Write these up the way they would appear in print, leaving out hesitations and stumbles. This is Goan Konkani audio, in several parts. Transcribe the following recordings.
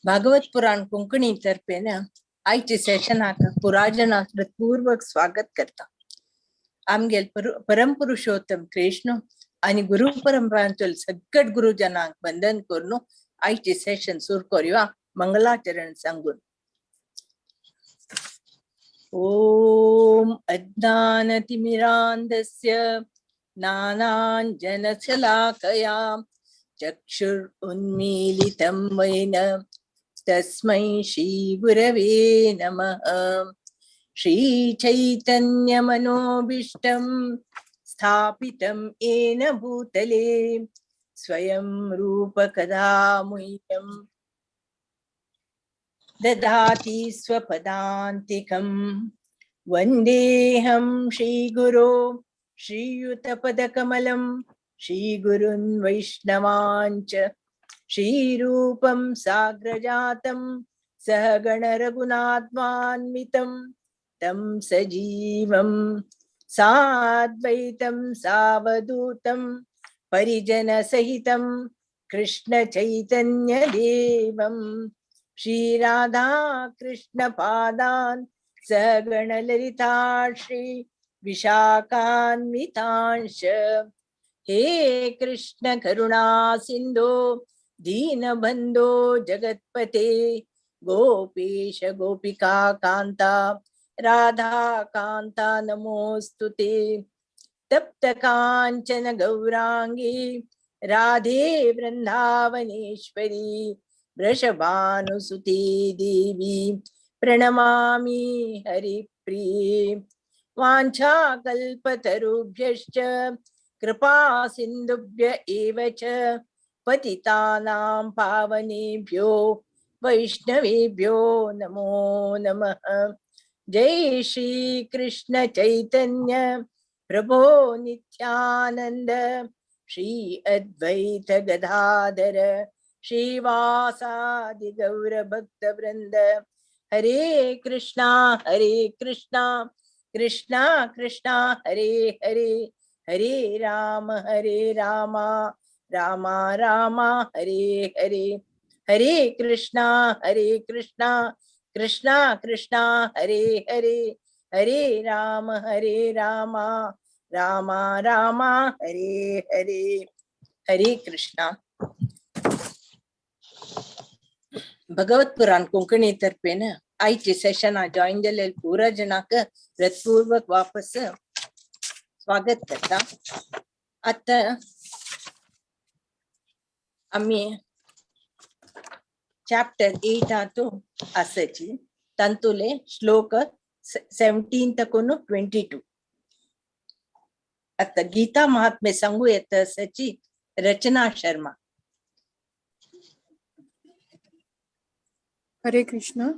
भागवत पुराण कोंकणी तर्फेन आयच्या सेशनाक पुराजनाक हृत्पूर्वक स्वागत करता. आमगेल परमपुरुषोत्तम कृष्ण आनी गुरु परंपरांतल सगट गुरुजनांक वंदन करून आयचे सेशन सुरू करूया मंगलाचरण सांगून. ओम अज्ञानतिमिरान्धस्य ज्ञानाञ्जनशलाकया चक्षुरुन्मीलितं येन तस्मै श्री गुरवे नमः. श्री चैतन्यमनोभीष्टं स्थापितं येन भूतले स्वयं रूप कदा मह्यं ददाति स्वपदान्तिकं. वन्देऽहं श्रीगुरो श्रीयुतपदकमलं श्रीगुरुन् वैष्णवाञ्च श्रीरूपं साग्रजातं सहगण रघुनाथान्वितं तं सजीवं साद्वैतं सावधूतं परिजनसहितं कृष्ण चैतन्य देवं श्री राधा कृष्ण पादान् सहगण ललिता श्री विशाखान्वितांश. हे कृष्ण करुणा सिंधो दीनबंधो जगत्पते गोपेश गोपिका कांता राधा कांता नमोस्तुते. तप्त कांचन गौरांगी राधे वृंदावनेश्वरी वृषभानुसुते देवी प्रणमामि हरिप्रिये. वाञ्छाकल्पतरुभ्यश्च कृपा सिन्धुभ्य एव च पतितानां पावनेभ्यो वैष्णवेभ्यो नमो नमः. जय श्री कृष्ण चैतन्य प्रभो नित्यानंद श्री अद्वैत गदाधर श्रीवासादि गौर भक्त वृंद. हरे कृष्णा हरे कृष्णा कृष्णा कृष्णा हरे हरे, हरे राम हरे राम राम राम हरे हरे, हरे कृष्णा हरे कृष्णा कृष्णा कृष्णा हरे हरे, हरे राम हरे राम राम राम हरे हरे. हरे कृष्णा. भगवत पुराण कोंकणी तर्फेन आयचे सेशना जॉईन जाल्ले पुरा जणांक हृत्पूर्वक वापस स्वागत करता. आता आमी चॅप्टर 8 हातू आसाची तांतुले श्लोक 17 तकून 22. आता गीता महात्म्य सांगू येत आसाची रचना शर्मा. हरे कृष्ण.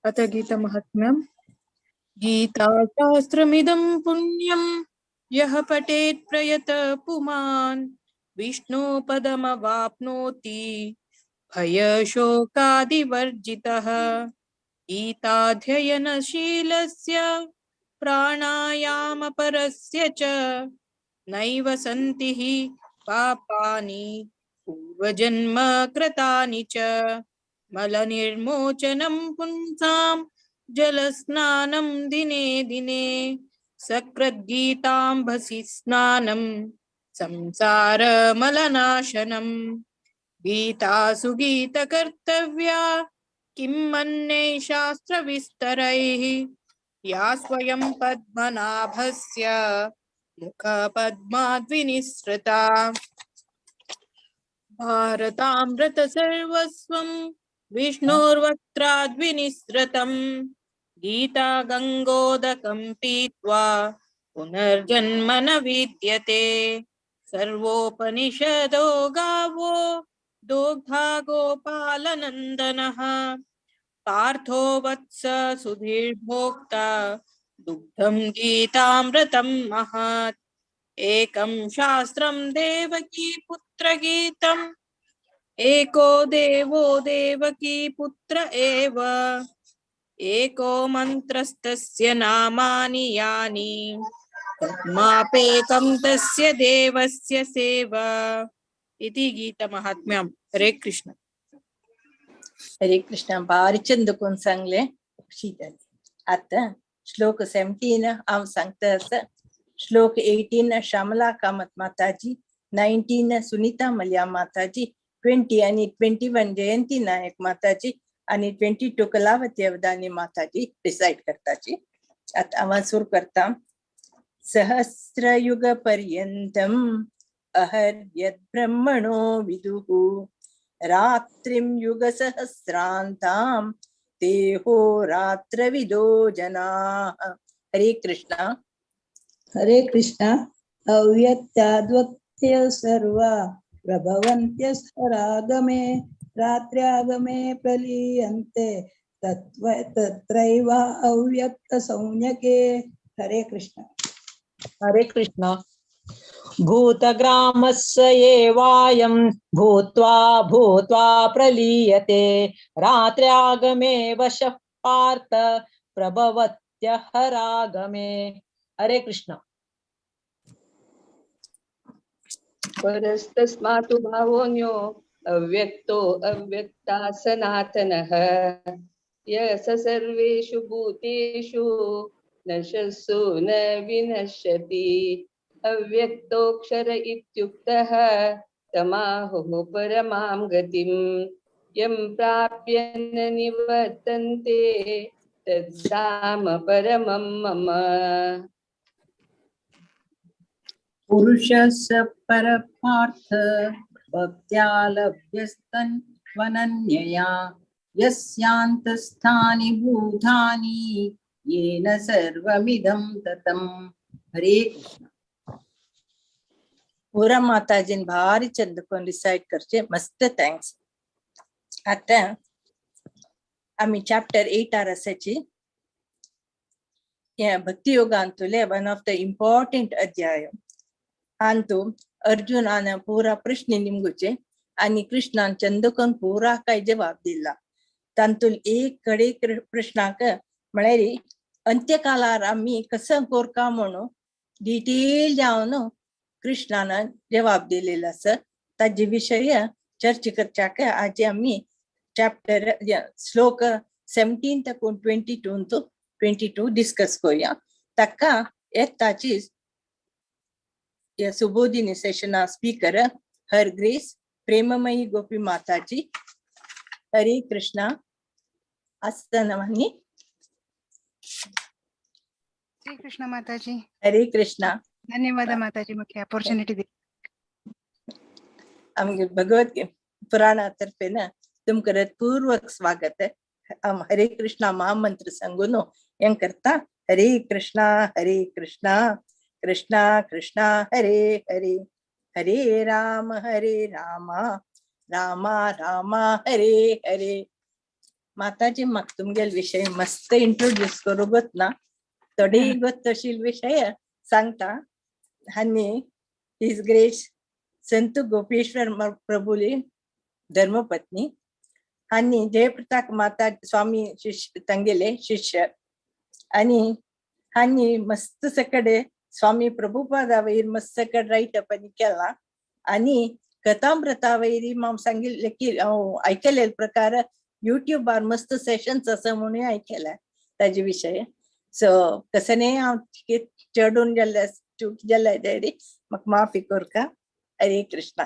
अथ गीता महात्म्यम. गीता शास्त्रमिदं पुण्यं यः पठेत् प्रयत पुमान् विष्णु पदमवाप्नोति भयशोकादिवर्जितः. गीताध्ययनशीलस्य प्राणायामपरस्य च नैव सन्ति हि पापानि पूर्वजन्म कृतानि च. मलनिर्मोचनं पुंसां जलस्नानं दिने दिने सकृद्गीताम्भसि स्नानं संसारमलनाशनम्. गीतासु गीतकर्तव्या किं मन्ये शास्त्रविस्तरैः या स्वयं पद्मनाभस्य मुखपद्माद्विनिसृता. भारतामृत सर्वस्वं विष्णोर्वक्त्राद्विनिसृतं गीता गंगोदकं पीत्वा पुनर्जन्म न विद्यते. सर्वोपनिषदो गावो दोग्धा गोपालनन्दनः पार्थो वत्स सुधीर्भोक्ता दुग्धं गीतामृतं महत्. एकं शास्त्रं देवकी पुत्रगीतम् एको देवो देवकी पुत्र एव एको मन्त्रस्तस्य नामानि यानि तन्मापेकं तस्य देवस्य सेवा इति गीतमाहात्म्यं. हरे कृष्ण. हरे कृष्णा. बारीक चंद कोण सांगले खुशी जाली. आता श्लोक 17 हांव सांगता आसा. श्लोक 18 श्यामला कामत माताजी, 19 सुनीता मल्या माताजी, 20 आणि 21 जयंती नायक माताजी आणि 22 कलावती अवदानी माताजी डिसाइड करताची. आता हांव सुरू करता. सहस्रयुग पर्यंतम अहर्यद् ब्रह्मणो विदुः रात्रिं युग सहस्रांतां तेहो रात्रविदो जनाः. हरे कृष्णा. हरे कृष्णा. अव्यक्ताद्वक्त्य सर्वा प्रभवन्त्य स्वरागमे रात्र्यागमे प्रलीयन्ते तत्रैव अव्यक्त संज्ञके. हरे कृष्णा. हरे कृष्णा. भूतग्रामस्य एवायं भूत्वा भूत्वा प्रलीयते रात्र्यागमे वशः पार्थ प्रभवत्यहरागमे. हरे कृष्णा. परस्तस्मातु भावोऽन्यो अव्यक्तो अव्यक्ता सनातनः यः स सर्वेषु भूतेषु नश्यसु न विनश्यति अव्यक्तोऽक्षर इत्युक्तः तमाहुः परमां गतिं यं प्राप्य न निवर्तन्ते तद्धाम परमं मम. पुरुषस्य परपार्थ भक्त्या लभ्यस्तन्वनन्यया यस्यान्तस्थानि भूतानि येन सर्वमिदं ततम्. हरे कृष्ण. पूरा माताजीन भारी चंद कोण डिसाइड करचे. मस्त thanks. आता आम्ही चॅप्टर 8 आर आसाची भक्ती योगांतुले वन ऑफ the important अध्याय. अंतु अर्जुनान पूरा प्रश्न निमगुचे आणि कृष्णान चंदकन पूरा काय जवाब दिला. तांतूल एक कडे प्रश्नाक म्हळ्यार अंत्यकालार आमी कसं कोरका म्हणून डिटेल जावन कृष्णान जवाब दिलेला आसा. ताजे विशय चर्चा करच्याक आज आमी चॅप्टर श्लोक 17 तकून 22 22 डिस्कस करूया. ताका येताची Subodhini session speaker her grace Premamayi Gopi Mataji. Hare Krishna. आसतना हरे कृष्णा माताजी. हरे कृष्णा. धन्यवाद माताजी, मुख्य अपॉर्चुनिटी दिली. आमगे भगवत पुराणा तर्फे ना तुमकां पूर्वक स्वागत. हरे कृष्णा महामंत्र सांगून हें करता. हरे कृष्णा हरे कृष्णा कृष्णा कृष्णा हरे हरे हरे राम हरे राम राम राम हरे हरे. माताजी म्हाका तुमगेल विशय मस्त इंट्रोड्यूस करूंक ना, थोडे गोत विशय सांगता. आनी his grace संत गोपेश्वर प्रभुली धर्मपत्नी आनी जयप्रताप माता स्वामी शिष्य तांगेले शिष्य आनी हांणी मस्त सकडे स्वामी प्रभुपादा वयर मस्त सगळे रायट अप आनी केला. आनी कथामृता वयर हांव सांगिल्लें की हांव आयकलेले प्रकार युट्यूबार मस्त सेशन्स आसा म्हणून आयकले ताजे विशय. सो कसने हांव चडून गेल्ले चूक जाल्ले तरी म्हाका माफी करका. हरे कृष्णा.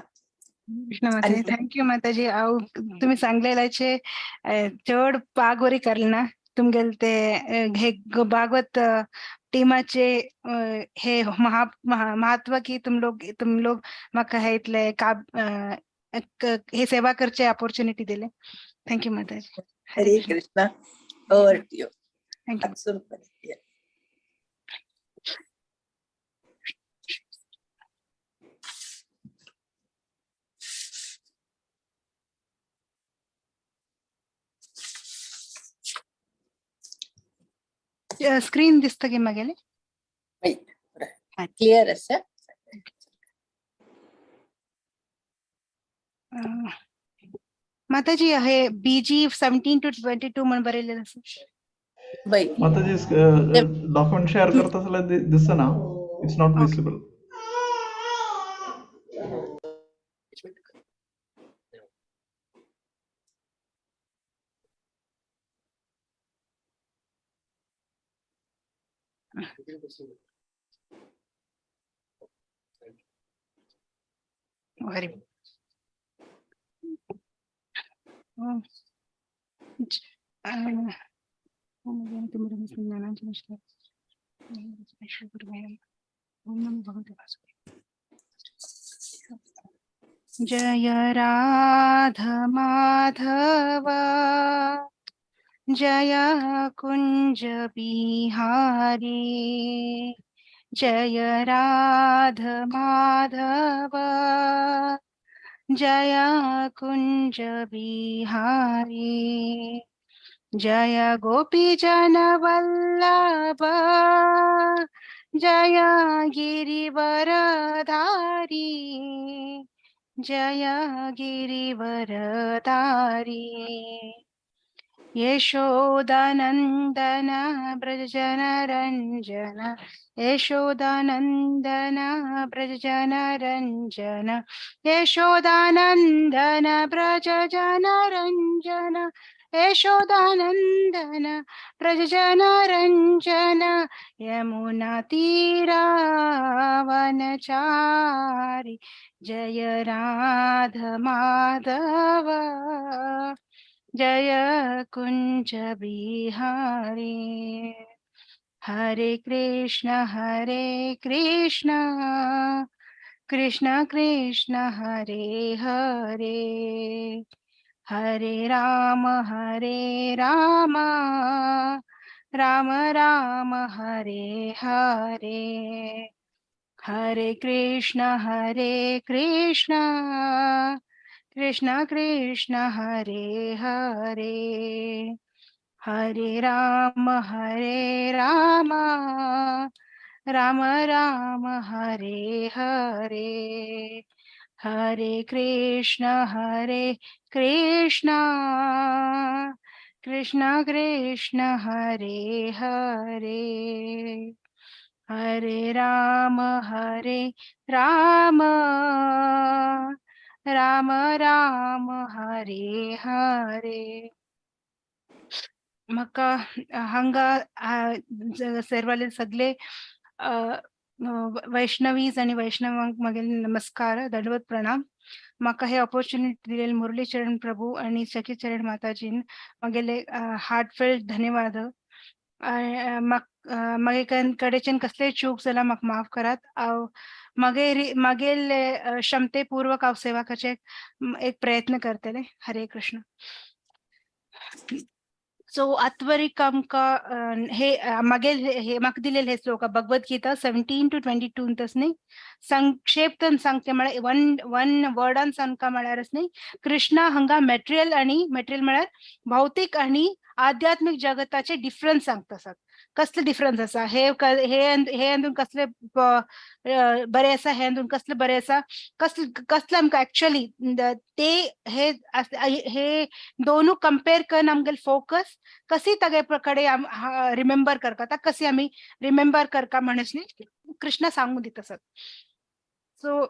कृष्ण माताजी. Thank you माताजी. हांव तुमी सांगलेल्याचे चड पागोरी करना. तुमगेले ते हे भागवत टीमाचे हे महत्व की तुम लोग म्हाका हे इतले हे सेवा करचे अपॉर्चुनिटी दिले. Thank you Mataji. Hare Krishna. Over to you. Thank you. Screen दिसता की मागेले? क्लियर आसा. माताजी हे बीजी 17 to 22 म्हणून बरयलेलं आसा. माताजी डॉक्युमेंट शेअर करता जाल्यार दिसना, it's not visible. Hari Om. Om नमो भगवते वासुदेवाय. जय राधा माधव जय कुंज बिहारी जय राधा माधव जय कुंज बिहारी जय गोपी जन वल्लभ जय गिरिवरधारी जय गिरिवरधारी यशोदानन्दन ब्रजनरञ्जन यशोदानन्दन ब्रजनरञ्जन यशोदानन्दन ब्रजनरञ्जन यशोदानन्दन ब्रजनरञ्जन यमुना तीरावनचारी जय राधा माधव जय कुंज बिहारी. हरे कृष्ण कृष्ण कृष्ण हरे हरे हरे राम राम राम हरे हरे. हरे कृष्ण कृष्ण कृष्ण हरे हरे हरे राम राम राम हरे हरे. हरे कृष्ण कृष्ण कृष्ण हरे हरे हरे राम राम राम राम हरे हरे. म्हाका हांगा सर्वाले सगळे वैष्णवीज आनी वैष्णवांक म्हगेले नमस्कार, दंडवत प्रणाम. म्हाका हे ऑपॉर्च्युनिटी दिलेले मुरलीचरण प्रभू आनी सखीचरण माताजीन म्हगेले हार्टफेल्ट धन्यवाद. म्हगे कडेच्यान कसलेय चूक जाल्यार म्हाका माफ करात. हांव म्हगेले क्षमतेपूर्वक हांव सेवा करचे एक प्रयत्न करतले. हरे कृष्ण. सो आत्वरीक आमकां हे मागील हे म्हाका दिलेले हे श्लोक भगवद गीता 17 to 22 तस न्ही संक्षेप्तान सांगते म्हळ्यार वन वन वर्डान सांगता म्हळ्यारच न्ही कृष्णा हांगा मटेरियल आनी मटेरियल म्हळ्यार भौतीक आनी आध्यात्मिक जगताचे डिफरन्स सांगता आसात. कसले डिफरन्स आसा, हे हे हे अंदून कसले बरे आसा, हे अंदून कसले बरे आसा, कसले कसले आमकां एक्चुअली ते हे हे दोनू कंपेर करून आमगेले फोकस कशी तागे कडेन रिमेंबर करता, ता कशी आमी रिमेंबर करता म्हणून न्ही कृष्णा सांगून दिता आसात. सो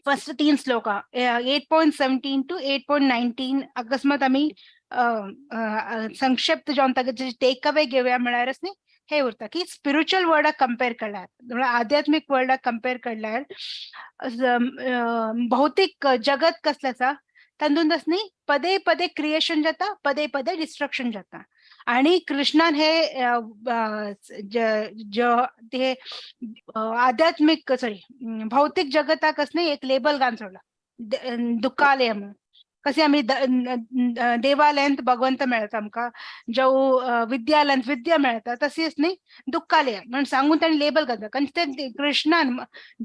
फर्स्ट 3 श्लोका 8.17 to 8.19 अकस्मात आमी संक्षिप्त जावन ताका टेक अवे घेवया म्हळ्यारच न्ही हे उरता की स्पिरिच्युअल वर्ल्डाक कंपेर केल्यार म्हळ्यार आध्यात्मीक वर्ल्डाक कंपेर केल्यार भौतीक जगत कसलें आसा तातूंत न्ही पदे पदे क्रिएशन जाता, पदे पदे डिस्ट्रक्शन जाता. आणि कृष्णान हे ते आध्यात्मिक सॉरी भौतिक जगताक न्ही एक लेबल घालून सोडला दुःखालय म्हणून. कसे आमी देवालयांत भगवंत मेळता आमकां, जावं विद्यालयांत विद्या मेळता, तशीच न्ही दुःखालय म्हणून सांगून ताणें लेबल घातला. कारण ते कृष्णान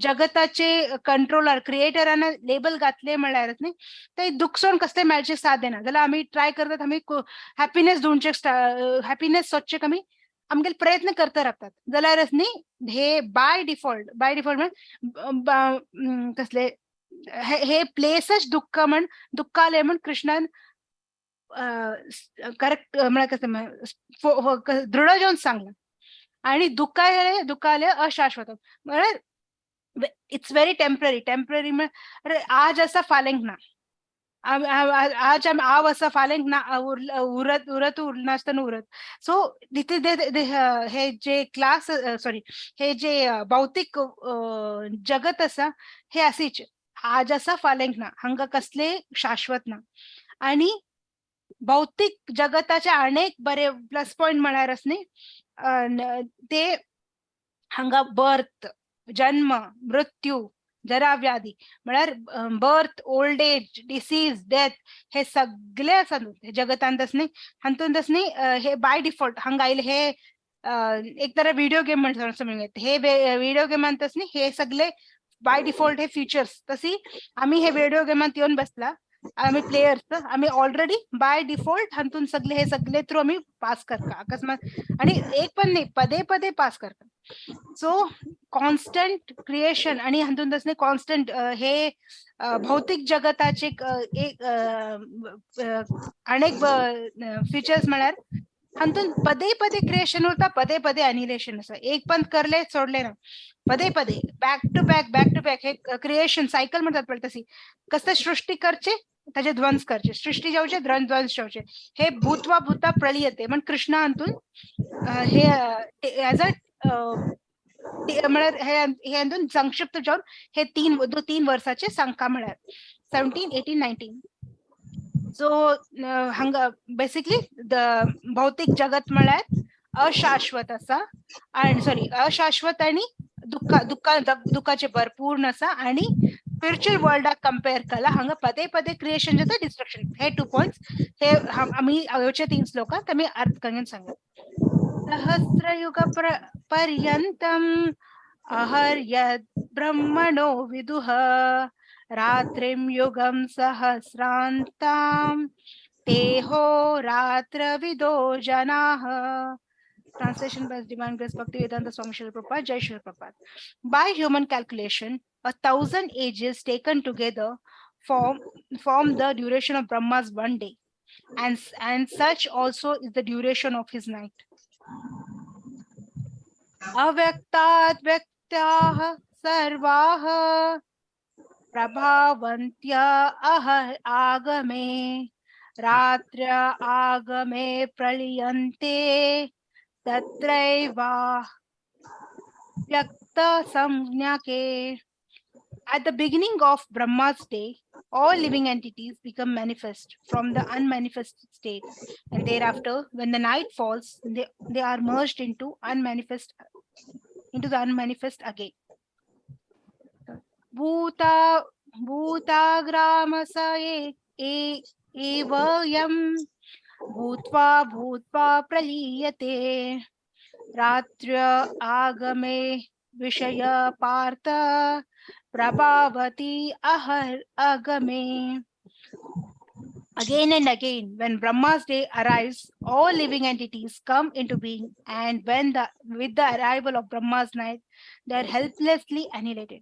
जगताचे कंट्रोलर क्रिएटरान लेबल घातले म्हळ्यारच न्ही ते दुखसोन कसलें मेळचें साध्य ना. जाल्यार आमी ट्राय करतात आमी हॅपिनेस दिवचे, हॅपिनेस सोदचे आमी आमगेले प्रयत्न करता रावतात जाल्यारच न्ही हे बाय डिफॉल्ट म्हण कसले हे प्लेसच दुःख म्हण दुःखालय म्हण कृष्णान करेक्ट म्हळ्यार कसं दृढ जावन सांगला. आणि दुःखालय दुःखालय अशाश्वत म्हळ्यार it's very temporary. Temporary म्हळ्यार आज आसा फाल्यांक ना. आज आमी हांव आसा, फाल्यां ना, उरत उरत उरनासतना उरत. सो हे जे क्लास, सॉरी, हे जे भौतीक जगत आसा हे अशीच, आज आसा फाल्यांक ना, हांगा कसले शाश्वत ना. आणि भौतिक जगताचे अनेक बरे प्लस पॉइंट म्हळ्यार न्ही ते हांगा बर्थ, जन्म, मृत्यू, जरा व्याधी, म्हळ्यार birth, old age, disease, death, हे सगळे आसा न्हू जगतांतच न्ही. हातूंतच न्ही हे बाय डिफॉल्ट हांगा आयले. हे एक तरा व्हिडिओ गेम म्हणटा, हे व्हिडिओ गेमांतच न्ही हे सगळे बाय डिफॉल्ट हे फीचर्स. तशी आमी हे व्हिडिओ गेमांत येवन बसला, आमी प्लेयर्स, आमी ऑलरेडी बाय डिफॉल्ट हातून सगळे हे सगळे थ्रू आमी पास करता अकस्मात, आणि एक पण नाही, पदे पदे पास करता. सो कॉन्स्टंट क्रिएशन आणि हातून तसं कॉन्स्टंट हे भौतिक जगताचे एक अनेक फीचर्स म्हळ्यार हातून पदे पदे क्रिएशन उरता, पदे पदे अनिलेशन आसा. एक पण करले सोडले ना, पदे पदे back to back, back to back हे क्रिएशन सायकल म्हणतात पळय तशी. कसं सृष्टी करचे ताचे ध्वंस करचे, सृष्टी जावचे ध्वंस जावचे, हे भूत्वा भूत्वा प्रलीयते. म्हण कृष्णा हातून हे एज अ म्हळ्यार हे हे हातून संक्षिप्त जावन हे तीन 3 वर्साचे सांगका, म्हळ्यार 17, 18, 19. सो हांगा बेसिकली the भौतिक जगत म्हळ्यार अशाश्वत आसा, आणि सॉरी, अशाश्वत आणि दुःख दुःख दुःखाचे भरपूर आसा. आणि स्पिरिच्युअल वर्ल्डाक कंपेअर केला, हांगा पदे पदे क्रिएशन जाता, डिस्ट्रक्शन. हे टू पॉइंट्स हे आमी येवचे तीन श्लोकात आमी अर्थ करून सांगला. सहस्रयुग पर्यंतम अहर्यद ब्रह्मणो विदुः रात्रिं युगं सहस्रान्तां तेहो रात्रविदो जनाः. Translation by Divine Grace Bhaktivedanta Swami Srila Prabhupada, Jai Srila Prabhupada. By human calculation, 1,000 ages taken together form the duration of Brahma's one day, and such also is the duration of his night. Avyaktat vyaktaah sarvaah prabhavantya ahar agame ratrya agame praliyante tatraiva vyakta samjnake. At the beginning of Brahma's day, all living entities become manifest from the unmanifest state, and thereafter, when the night falls, they are merged into the unmanifest again. Bhuta bhutagramasa e eva yam bhutva bhutva praliyate ratrya agame vishaya partha prabhavati ahar agame. Again and again, when Brahma's day arrives, all living entities come into being, and when the with the arrival of Brahma's night, they are helplessly annihilated.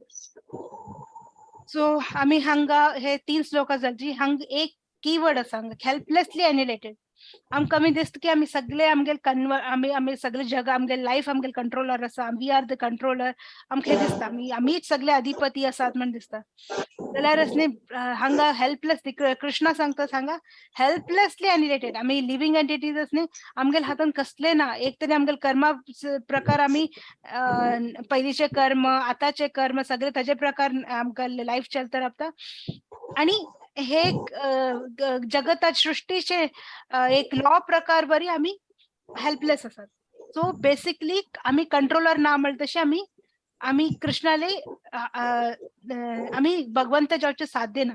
So आमी हांगा हे तीन श्लोक जाली, हांगा एक कीवर्ड आसा हांगा, हेल्पलेसली एनिलेटेड. आमकां आमी दिसता की आमी सगळे आमगेले कन्वर आमी आमी सगळे जग आमगेले लायफ आमगेले कंट्रोलर आसा, we are the controller आमकां हें दिसता, आमी आमीच सगळे अधिपती आसात म्हण दिसता. जाल्यार न्ही हांगा हेल्पलेसली कृष्णा सांगता, हांगा हेल्पलेसली एनिलेटेड आमी लिव्हिंग एंटिटीज न्ही, आमगेले हातान कसले ना. एक तरी आमगेले कर्मा प्रकार, आमी पयलींचे कर्म, आतांचे कर्म, सगळे ताजे प्रकार आमकां लायफ चलता रावता. आणि हे जगतात सृष्टीचे एक लॉ प्रकार बरी आमी हेल्पलेस आसात. सो बेसिकली आमी कंट्रोलर ना म्हणटा तशें आमी आमी कृष्णाले आमी भगवंत जावचे साध्य ना.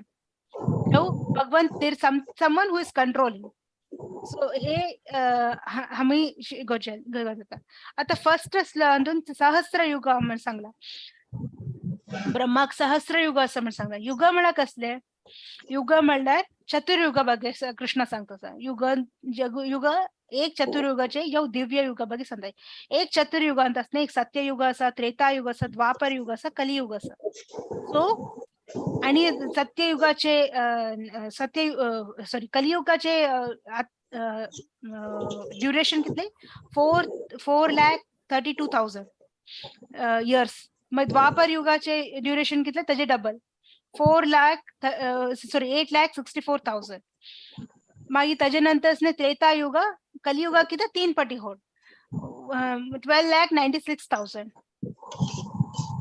Bhagwant there someone who is controlling. So हे आमी जाता. आतां फर्स्ट हातून सहस्र युग म्हण सांगला, ब्रह्माक सहस्र युग आसा म्हण सांगला. युग म्हळ्यार कसले? युग म्हणल्यार चतुर्युगा ಬಗ್ಗೆ कृष्ण सांगता. युग युग एक चतुर्युगाचे यो दिव्य युगा ಬಗ್ಗೆ सांगता. एक चतुर्युगांत आसता, एक सत्ययुग आसा, त्रेतायुग आसा, द्वापर युग आसा, कलियुग आसा. सो आणि सत्ययुगाचे सत्य सॉरी कलियुगाचे ड्युरेशन कितले? 4,32,000 years. मागीर द्वापर युगाचे ड्युरेशन कितले? ताजे डबल, 4 lakh, sorry, 8,64,000. मागीर ताजे नंतर त्रेता युग, कलियुगा कितें तीन पटी व्हड, 12,96,000.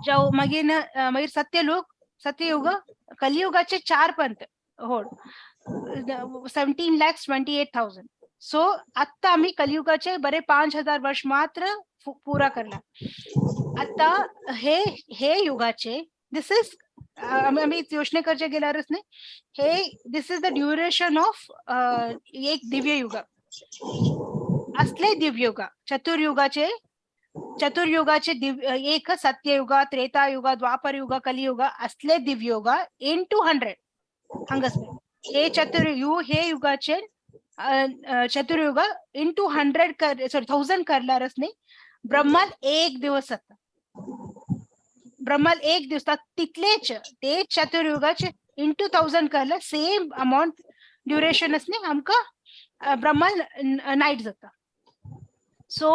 जावं मागीर मागीर सत्यलोक, सत्ययुग, कलियुगाचे चार पंत व्हड, 17,28,000. सो आत्ता आमी कलियुगाचे बरे 5000 वर्ष मात्र पुरा करला. आता हे हे युगाचे, this is, आमी योजने करचे गेल्यारच न्ही, हे this is the duration of एक दिव्य युग. असले दिव्य युग, चतुर्युगाचे, चतुर्युगाचे दिव्य एक सत्ययुग, त्रेतायुग, द्वापर युग, कलियुग, असले दिव्ययुग इन 200 हांगासर हे चतुर्यु हे युगाचे चतुर्युग इन 200 कर, सॉरी, 1000 करल्यारच न्ही ब्रह्माल एक दिवस जाता. ब्रह्माल एक दिवस तितलेच ते चतुर्युगाचे इंटू 1000 करल्यार सेम अमाउंट ड्युरेशन न्ही आमकां ब्रह्माल नायट जाता. सो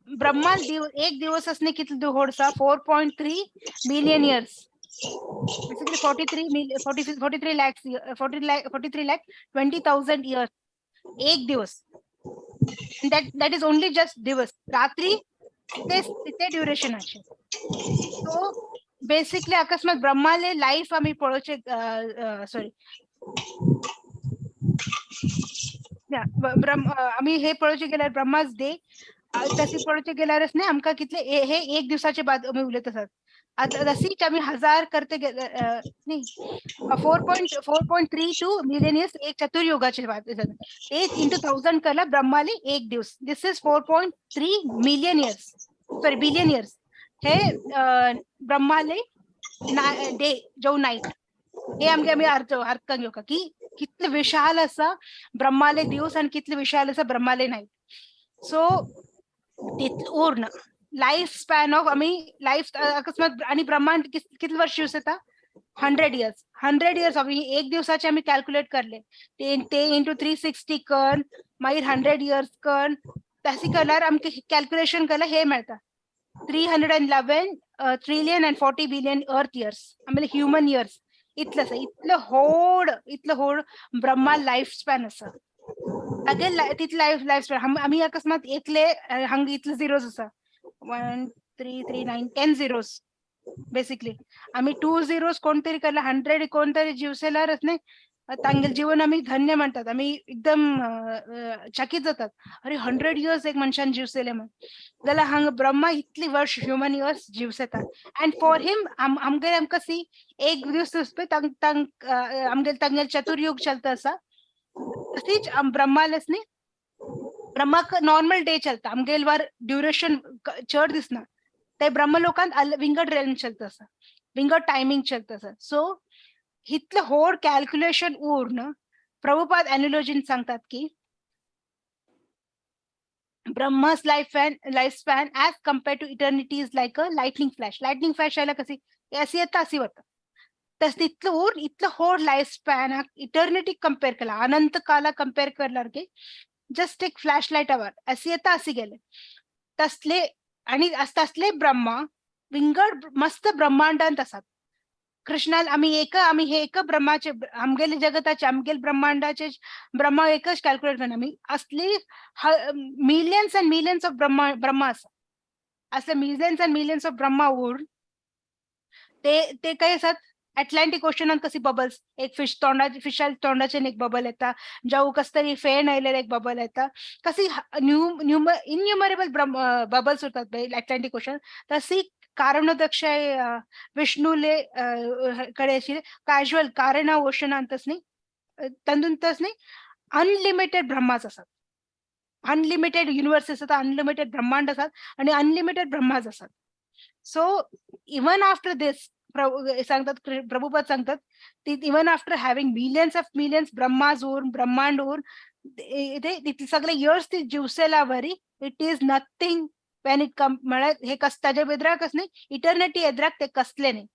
ब्रह्माल एक दिवस न्ही कितले व्हड आसा? 4.3 million years, basically 43 43 lakhs, 40 lakh, 43,20,000 years एक दिवस. That is only just दिवस. रात्री ते ते ड्युरेशनाचे. सो बेसिकली अकस्मात ब्रह्माले लायफ आमी पळोवचे, सॉरी, ब्रह्म आमी हे पळोवचे गेल्यार ब्रह्मास डे तशी पळोवचे गेल्यारच न्ही आमकां कितले हे एक दिवसाचे बाद आमी उलयत आसात. आतां तशीच आमी हजार करते न्ही 4.4.32 million years एक चतुर्युगाचे बाद, एक इंटू 1000 करल्यार ब्रह्माले एक दिवस. This is 4.3 million years, sorry, billion years. हे ब्रह्माले डे जो नाईट, हे आमगे आमी अर्थ अर्थान घेवका की कितले विशाल आसा ब्रह्माले दिवस आनी कितले विशाल आसा ब्रह्माले नाईट. सो तितले उर्ण लायफ स्पॅन ऑफ आमी लायफ अकस्मात आनी ब्रह्मांड कितले वर्ष यूज येता? 100 इयर्स. 100 इयर्स आमी एक दिवसाचे आमी कॅल्क्युलेट करले, ते ते इंटू 360 कर, मागीर 100 इयर्स कर, तशें केल्यार आमकां कॅल्क्युलेशन केल्यार हे मेळटा, 311 trillion and 40 billion earth years, आमगे ह्युमन इयर्स इतले आसा. इतलो व्हड, इतलो व्हड ब्रह्मा लायफ स्पॅन आसा. तागे तितले लायफ स्पॅन आमी अकस्मात एकले हांगा इतले झिरोज आसा, 1, 3, 3, 9, 10 zeros. Basically आमी टू झिरोज कोण तरी केला, 100 कोण तरी जिवसेल्यारच न्ही तांगेले जीवन आमी धन्य म्हणतात, आमी एकदम चकीत जातात, अरे, 100 इयर्स एक मनशान जिवसेले म्हण. जाल्यार हांगा ब्रह्मा इतली वर्ष ह्युमन इयर्स जिवसेता अँड फॉर हिम आमगेर आमकां सी एक दीस पळय तांक तांक आमगेले तांगेले चतुर्युग चलता आसा, तशीच ब्रह्मालेच न्ही ब्रह्माक नॉर्मल डे चलता. आमगेल वर ड्युरेशन चड दिसना, ते ब्रह्मलोकांत विंगड रेल्म चलता आसा, विंगड टायमींग चलता आसा. सो इतलें व्हड कॅल्क्युलेशन उर्ण प्रभुपाद एनोलॉजीन सांगतात की Brahma's life and lifespan as compared to eternity is like a lightning flash. Lightning flash आयला कशी अशी येता अशी वता, तस तितलो उर इतलो व्हड लायफ स्पॅन इटर्निटी कंपेर केला, अनंत काला कंपेर करल्यार की जस्ट एक फ्लॅश लायट our अशी येता अशी गेले तसले. आणि तसले ब्रह्मा विंगड मस्त ब्रह्मांडांत आसात. कृष्णाल आमी एक आमी हे एक ब्रह्माचे आमगेले जगताचे आमगेले ब्रह्मांडाचे ब्रह्मा एकच कॅल्क्युलेट करना. आमी असली millions and millions of Brahma Brahma आसा. असले millions and millions of Brahma उर ते ते काय आसात, अटलांटिक ओशनात कशी बबल्स, एक फिश तोंडाचे, फिशा तोंडाचे एक बबल येता, जावं कस तरी फेण आयलेले एक बबल येता, कशी न्यू न्यूम इन्युमरेबल बबल्स उरतात अटलांटिक ओशन, तशी कारणोदकशाय विष्णूले कडे अशी कॅज्युअल कारण ओशनांतच न्ही तातूंतच न्ही अनलिमिटेड ब्रह्मास आसात, अनलिमिटेड युनिवर्स आसात, अनलिमिटेड ब्रह्मांड आसात आणि अनलिमिटेड ब्रह्मास आसात. सो इवन आफ्टर this सांगतात, प्रभुपाद सांगतात ती even after having millions of millions Brahmas उर ब्रह्मांड उर ते तितले सगळे इयर्स ती जिवसेल्यावरी it is nothing when it come, म्हळ्यार हे कस ताजे एद्राकच न्ही इटर्निटी एद्राक ते कसले न्ही.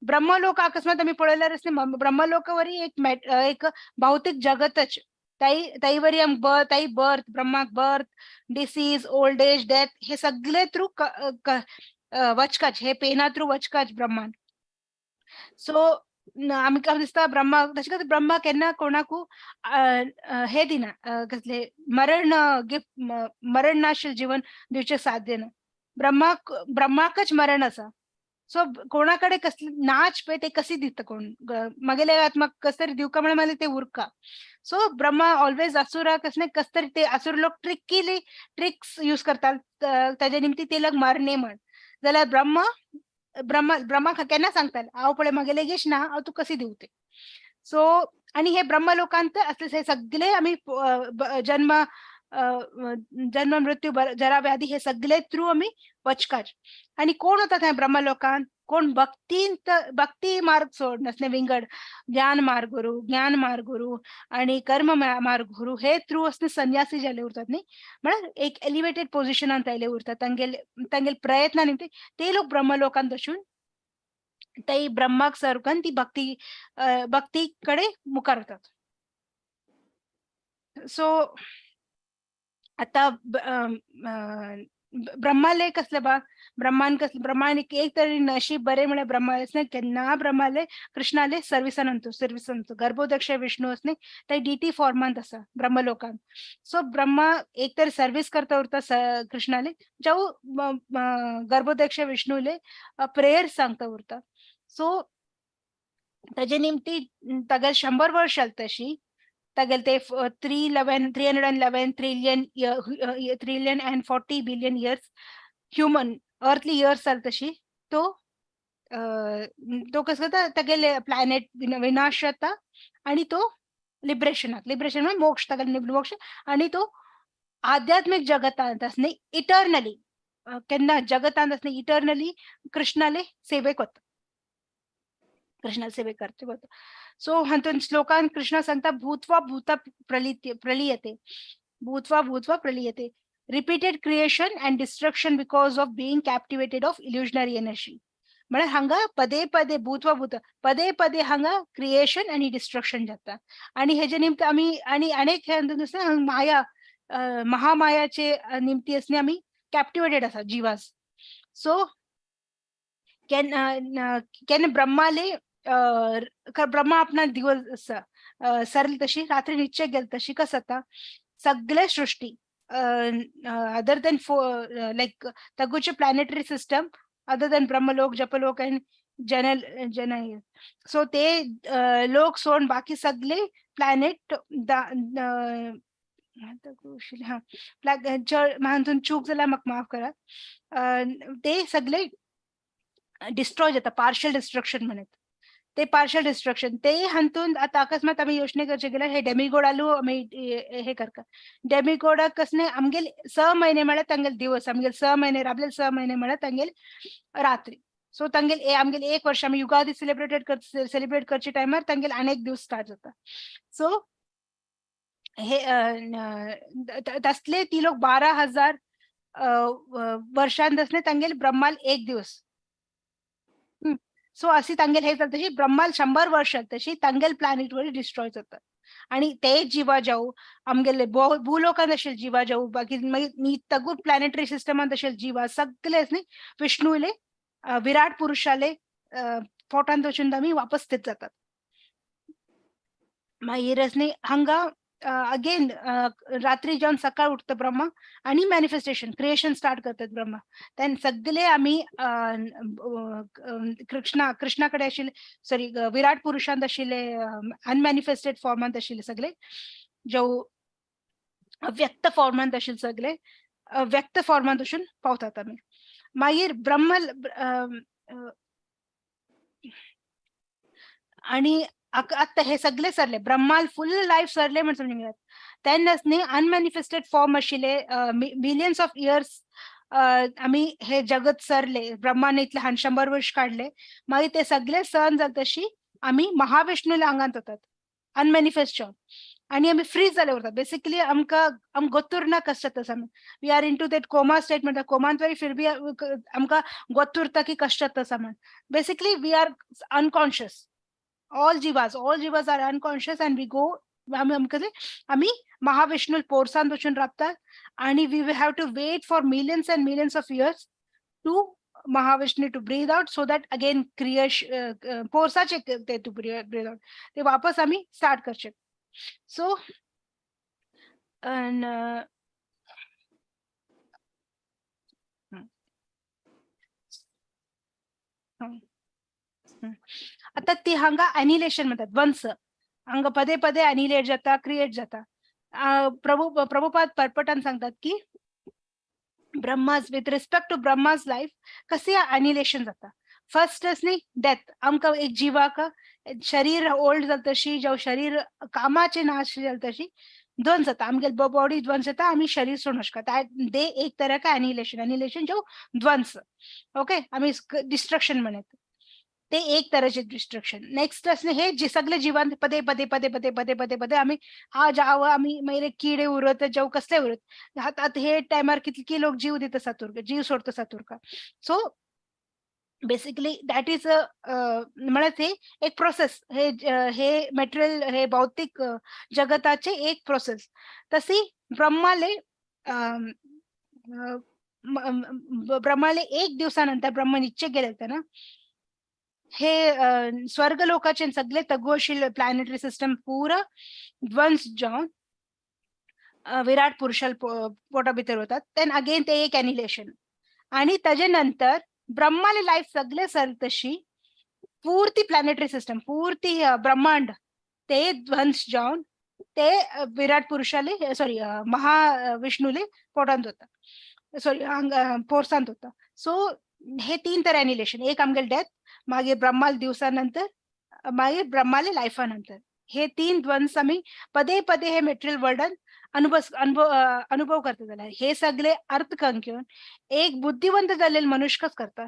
ब्रह्मलोक अकस्मात आमी पळयल्यारच न्ही ब्रह्मलोकावरी एक एक भौतिक जगतच ताई ताईवरी आम ताई birth, ब्रह्माक birth, disease, old age, death हे सगळे थ्रू वचकाच, हे पेना थ्रू वचकाच ब्रह्मान. सो आमकां दिसता ब्रह्मा तशें खातीर ब्रह्मा केन्ना कोणाकू हे दिना, कसले मरण गिफ्ट, मरण नाशिल्लें जीवन दिवचें साध्य ना. ब्रह्माक ब्रह्माकच मरण आसा. सो कोणा कडेन कसली नाच पळय ते कशी दिता कोण मागेले आत्माक कस तरी दिवका म्हळ्यार मागीर ते उरका. सो ब्रह्मा ऑलवेज असुराक कसले कस तरी ते असुर लोक ट्रिकीली ट्रिक्स यूज करतात ताजे निमती ते लोक मरणे म्हण. जाल्यार ब्रह्मा ब्रह्मा ब्रह्मा केन्ना सांगताले हांव पळय मागेले यश ना हांव तुका कशी दिवं ते. सो आनी हे ब्रह्म लोकांत असले हे सगळे आमी जन्म जन्म मृत्यू जरा व्याधी हे सगळे थ्रू आमी वचकाच. आनी कोण वता थंय ब्रह्म लोकांत? कोण भक्तींत भक्ती मार्ग सोड नसले विंगड ज्ञान मार्ग गुरु, ज्ञान मार्ग गुरु आणि कर्म मार्ग गुरु हे थ्रू असले संन्यासी जाल्ले उरतात न्ही, म्हळ्यार एक एलिवेटेड पोजिशनांत आयले उरतात. तांगेले तांगेले प्रयत्न निमती ते लोक ब्रह्म लोकांत वचून ते ब्रह्माक सर्व ती भक्ती भक्ती कडेन मुखार वतात. सो आता ब्रह्माले कसले बा ब्रह्मान कसले ब्रह्मान एक तरी नशीब बरे म्हळ्यार ब्रह्माले केन्ना ब्रह्माले कृष्णाले सर्विसान अंतू सर्विसान गर्भोदक्ष विष्णू असने ते डिटी फॉर्मांत आसा ब्रह्मलोकांत. सो ब्रह्मा एक तर सर्विस करता उरता कृष्णाले जावं गर्भोदक्ष विष्णूले प्रेयर सांगता उरता. सो ताजे निमती तागेले 100 वर्ष जाले तशी तागेले ते 311 trillion trillion and 40 billion years human earthly years जाले तशी तो तो कसो जाता तागेले प्लॅनेट विनाश जाता आणि तो लिबरेशनाक, लिबरेशन म्हणजे मोक्ष, तागेले मोक्ष आणि तो आध्यात्मिक जगतांत आसने इटर्नली केन्ना जगतांत आसने इटर्नली कृष्णाले सेवेक वता, कृष्णाले सेवेक करचे वता. सो हातून श्लोकान कृष्णा सांगता भूत्वा भूता प्रलीयते, भूत्वा भूत्वा प्रलीयते, repeated creation and destruction because of being captivated of illusionary energy. म्हळ्यार हांगा पदे पदे भूत्वा भूत पदे पदे हांगा क्रिएशन आनी डिस्ट्रक्शन जाता. आनी हेजे निमत आमी आनी अनेक हे माया महामायाचे निमती आसने आमी कॅप्टिवेटेड आसा जिवास. सो केन्ना केन्ना ब्रह्माले ब्रह्मा आपणा दिवस सरले तशी रात्री निश्चय गेले तशी कस जाता सगळे सृष्टी अदर देन लायक तगुचे planetary system other than Brahmalok जपलोक अँड जनल जन सो ते लोक सोड बाकी सगळे प्लॅनेट हा हातून चूक जाल्यार म्हाका माफ करात, ते सगळे डिस्ट्रॉय जाता, पार्शल डिस्ट्रक्शन म्हणत ते पार्शल डिस्ट्रक्शन ते हातून आतां अकस्मात आमी योजने करचे गेल्यार हे डेमिगोडालू आमी हे करता. डेमिगोडाक कसले आमगेले 6 महिने म्हळ्यार तांगेले दिवस, आमगेले 6 महिने राबले 6 महिने म्हळ्यार तांगेले रात्री. सो तांगेले आमगेले 1 वर्ष आमी युगादी सेलिब्रेट करचे टायमार तांगेले अनेक दिवस स्टार्ट जाता. सो हे तसले ती लोक 12,000 वर्षांत आसले तांगेले ब्रह्माल 1 दिवस. सो अशी तांगेल हे जाता तशी ब्रह्माल 100 वर्ष तशी तांगेल प्लॅनेट वर डिस्ट्रॉय जाता. आणि ते जिवा जाऊ आमगेले भूलोकांत आशिल्ले जिवा जाऊ बाकी मागीर तगू प्लॅनेटरी सिस्टमांत आशिल्ले जिवा सगळे न्ही विष्णूले विराट पुरुषाले पोटांत वचून आमी वापस थंयच जातात. मागीर न्ही हांगा अगेन रात्री जावन सकाळ उठता ब्रह्मा आणि मॅनिफेस्टेशन क्रिएशन स्टार्ट करतात ब्रह्मा. तेन्ना सगळे आमी कृष्णा कृष्णा कडेन आशिल्ले सॉरी विराट पुरुषांत आशिल्ले अनमॅनिफेस्टेड फॉर्मांत आशिल्ले सगळे जो अव्यक्त फॉर्मांत आशिल्ले सगळे व्यक्त फॉर्मांत वचून पावतात आमी. मागीर ब्रह्म आणि आतां हे सगळे सरले ब्रह्माल फुल लायफ सरले म्हण समजून घेयात. तेन्नाच न्ही अनमॅनिफेस्टेड फॉर्म आशिल्ले मिलियन्स ऑफ इयर्स आमी हे जगत सरले ब्रह्मान इतले 100 वर्ष काडले. मागीर ते सगळे सहन जाले तशी आमी महाविष्णूल्या आंगांत वतात अनमॅनिफेस्ट जावन आनी आमी फ्री जाले उरतात. बेसिकली आमकां आमकां गोत्तुरना कशें जाता आमी we are into that coma state म्हणटा कोमांत वरी फिर बी आमकां गोत्तुरता की कशें जाता म्हण. Basically we are unconscious, all jivas are unconscious and we go आमी महाविष्णू पोरसान वचून राबतात आणि we have to wait for millions and millions of years to Mahavishnu to breathe out so that again creation पोरसाचे ते टू ब्रीद आउट, ते वापस आमी स्टार्ट करचे. सो आता ती हांगा अनिलेशन म्हणतात, ध्वंस. हांगा पदे पदे अनिलेट जाता, क्रिएट जाता. प्रभुपाद परपटान सांगतात की Brahma's with respect to Brahma's life कसे अनिलेशन जाता. फर्स्ट न्ही डेथ. आमकां एक जिवाक शरीर ओल्ड जाता तशी, जावं शरीर कामाचे नाश जाता तशी ध्वंस जाता, आमगे बॉडी ध्वंस जाता, आमी शरीर सोडून शकता. दे एक तरह का अनिलेशन, अनिलेशन जो ध्वंस, ओके, आमी डिस्ट्रक्शन म्हणत, ते एक तरेचे डिस्ट्रक्शन. नेक्स्ट असणे हे जे सगळे जिवान पदे पदे पदे पदे पदे पदे पदे आमी आज आव आमी मागीर किडे उरत, जावं कसले उरत, आतां हे टायमार कितके लोक जीव दिता सातुरका, जीव सोडता सातुरका. So basically that is a म्हळ्यार ते एक प्रोसेस, हे हे मटेरियल हे भौतिक जगताचे एक प्रोसेस. तशी ब्रह्माले ब्रह्माले एक दिवसानंतर ब्रह्म निश्चय केले ना, हे स्वर्ग लोकाचे सगळे तगोशील प्लॅनेटरी सिस्टम पुरा ध्वंस जावन विराट पुरुषाल पोटा भितर वतात. Then again ते एक एनिलेशन. आणि ताजे नंतर ब्रह्माले लायफ सगळे सर तशी पूर्ती प्लॅनेटरी सिस्टम पूर्ती ब्रह्मांड ते ध्वंस जावन ते विराट पुरुषाले सॉरी महाविष्णूले पोटांत वता, सॉरी पोरसांत वता. सो हे तीन तर एनिलेशन, एक आमगेले डेथ, मागीर ब्रह्माल दिवसानंतर, मागीर ब्रह्माले लायफा नंतर. हे तीन ध्वंस आमी पदे पदे हे मेटेरियल वर्ल्डान अनुभव अनुभव करता. जाल्यार हे सगळे अर्थ घेवन एक बुद्धिवंत जाल्ले मनुष्यच करता.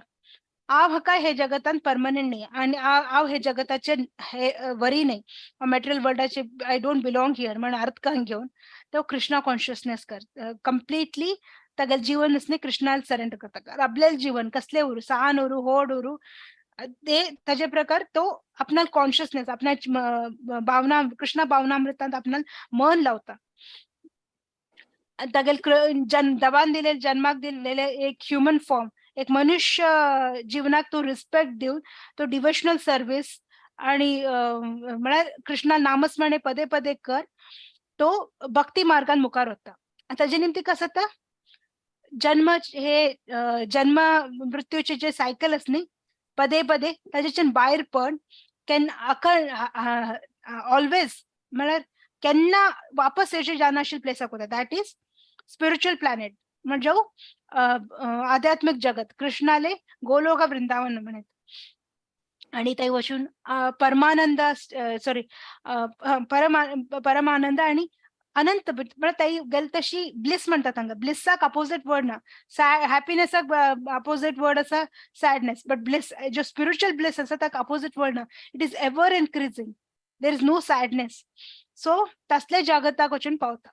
हांव हाका हे जगतान परमनंट न्ही आनी हांव हे जगताचे हे वरी न्ही, material वर्ल्डाचे I don't belong here म्हण अर्थ घेवन तो कृष्णा कॉन्शियसनेस कर कंप्लिटली तागेले जीवन कृष्णाला सरेंडर करता. आपल्याला जीवन कसले उरू, सान उरू, होड उरू, ते ताजे प्रकार तो आपणाल कॉन्शियसनेस आपणा भावना कृष्णा भावनामृतांत आपणाल मन लावता. तागेले दबान दिले जन्माक दिलेले एक ह्युमन फॉर्म, एक मनुष्य जीवनाक तो रिस्पेक्ट दिवन तो डिवोशनल सर्वीस आणि म्हळ्यार कृष्णा नामस्मरणे पदे पदे कर तो भक्ती मार्गान मुखार वता. ताजे निमती कसं जाता, जन्म हे जन्म मृत्यूचे जे सायकल आसा न्ही पदे पदे ताजेच्यान भायर पण केन्ना ऑलवेज म्हळ्यार केन्ना वापस येवचे जानाशील प्लेसाक वता, that is spiritual planet म्हणजे आध्यात्मिक जगत, कृष्णाले गोलोक वृंदावन म्हणत. आणि थंय वचून परमानंद सॉरी परमानंद आणि अनंत म्हळ्यार थंय गेले तशी ब्लिस म्हणटा तांकां. ब्लिसाक अपोजीट वर्ड ना, हॅपीनेसाक अपोजीट वर्ड आसा सॅडनेस, बट ब्लिस जो स्पिरिच्युअल ब्लिस आसा ताका अपोजीट वर्ड ना. It is ever increasing, there is no sadness. So तसले जगताक वचून पावता.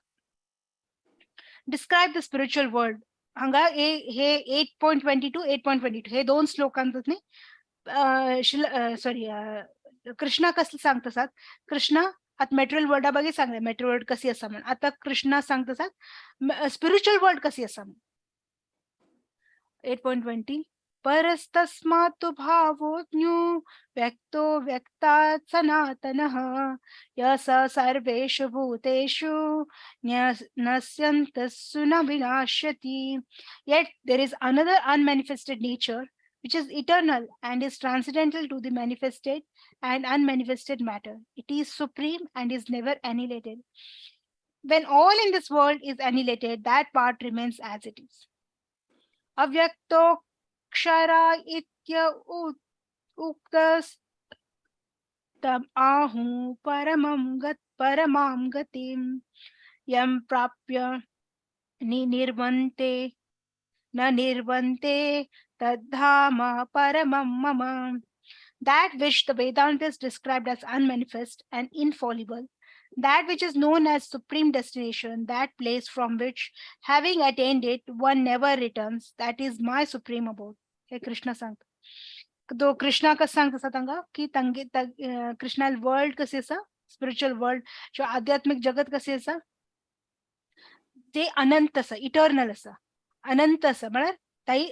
डिस्क्रायब the spiritual world हांगा हे 8.22 8.22 हे दोन श्लोकांत न्ही सॉरी कृष्णा कसले सांगता आसात. कृष्णा आतां मटेरियल वर्ल्डा बागे सांगले मटेरियल वर्ल्ड कशी आसा म्हण, आतां कृष्णा सांगता आसात स्पिरिच्युअल वर्ल्ड कशी आसा म्हण. 8.20 परस्तस्मात् भावोज्ञो व्यक्तो व्यक्तात् सनातनः यः सर्वेषु भूतेषु नश्यन्तस्सु न विनाश्यति. Yet there is another unmanifested nature which is eternal and is transcendental to the manifested and unmanifested matter. It is supreme and is never annihilated. When all in this world is annihilated, that part remains as it is. Avyakto kshara itya uktas tam ahu paramam gat paramam gatim yam prapya nirvante na nirvante tadhama paramam mama. That which the Vedantas described as unmanifest and infallible, that which is known as supreme destination, that place from which, having attained it, one never returns, that is my supreme abode. Hey Krishna सांगता. तो कृष्णा कसं सांगता आसा तांकां की तांगे कृष्णा वर्ल्ड कशी आसा, स्पिरिच्युअल वर्ल्ड जो आध्यात्मिक जगत कशी आसा ते अनंत आसा, इटर्नल आसा, अनंत आसा. म्हळ्यार ताई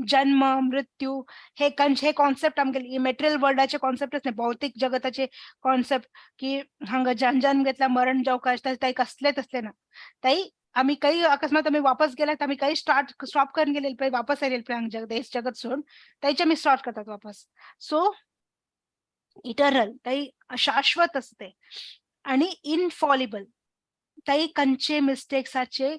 जन्म मृत्यू हे हे कॉन्सेप्ट आमगेले मेटेरियल वर्ल्डाचे कॉन्सेप्टच नाही, भौतिक जगताचे कॉन्सेप्ट की हांगा जन्म घेतला मरण जावंक आसता ताई कसले तसले ना. ताई आम्ही काही अकस्मात आम्ही वापस गेल्यात, आम्ही काही स्टार्ट स्टॉप करून गेलेले पळय वापस आयलेले पळय हांगा जग देश जगत सोडून ताईचे आमी स्टार्ट करतात वापस. सो इटरनल ताई शाश्वत असते आणि इनफॉलिबल, ताई कंचे मिस्टेक्साचे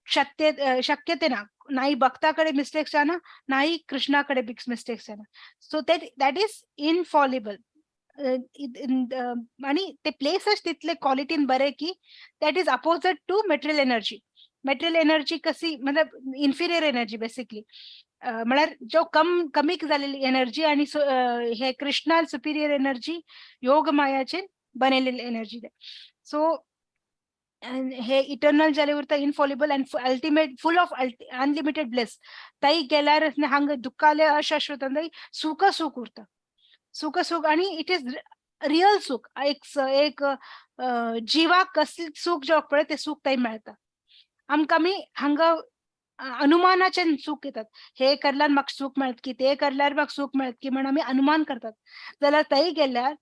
शक्यते ना, नाही भक्ताकडे मिस्टेक्स ना, नाही कृष्णाकडे मिस्टेक्स ना. So that is Infallible. आणि ते प्लेसच तिथले क्वालिटीन बरे की that is opposite to material energy. Material energy कशी मतलब इन्फिरियर एनर्जी बेसिकली, म्हळ्यार जो कम कमी जालेली एनर्जी आणि हे कृष्णा सुपिरियर एनर्जी योग मायाचे बनलेली एनर्जी. सो हे इटर्नल जाले उरता, infallible and ultimate full of unlimited bliss. ताई गेल्यार हांगा दुःखाले अशाश्वत सुख सुख उरता, सुख सुख आणि it is real सुख. एक एक जिवाक कसले सुख जेवप पळय ते सुख ताई मेळता. आमकां आमी हांगा अनुमानाचे सुख येतात, हे करल्यार म्हाका सुख मेळत की ते करल्यार म्हाका सुख मेळत की म्हण आमी अनुमान करतात. जाल्यार थंय गेल्यार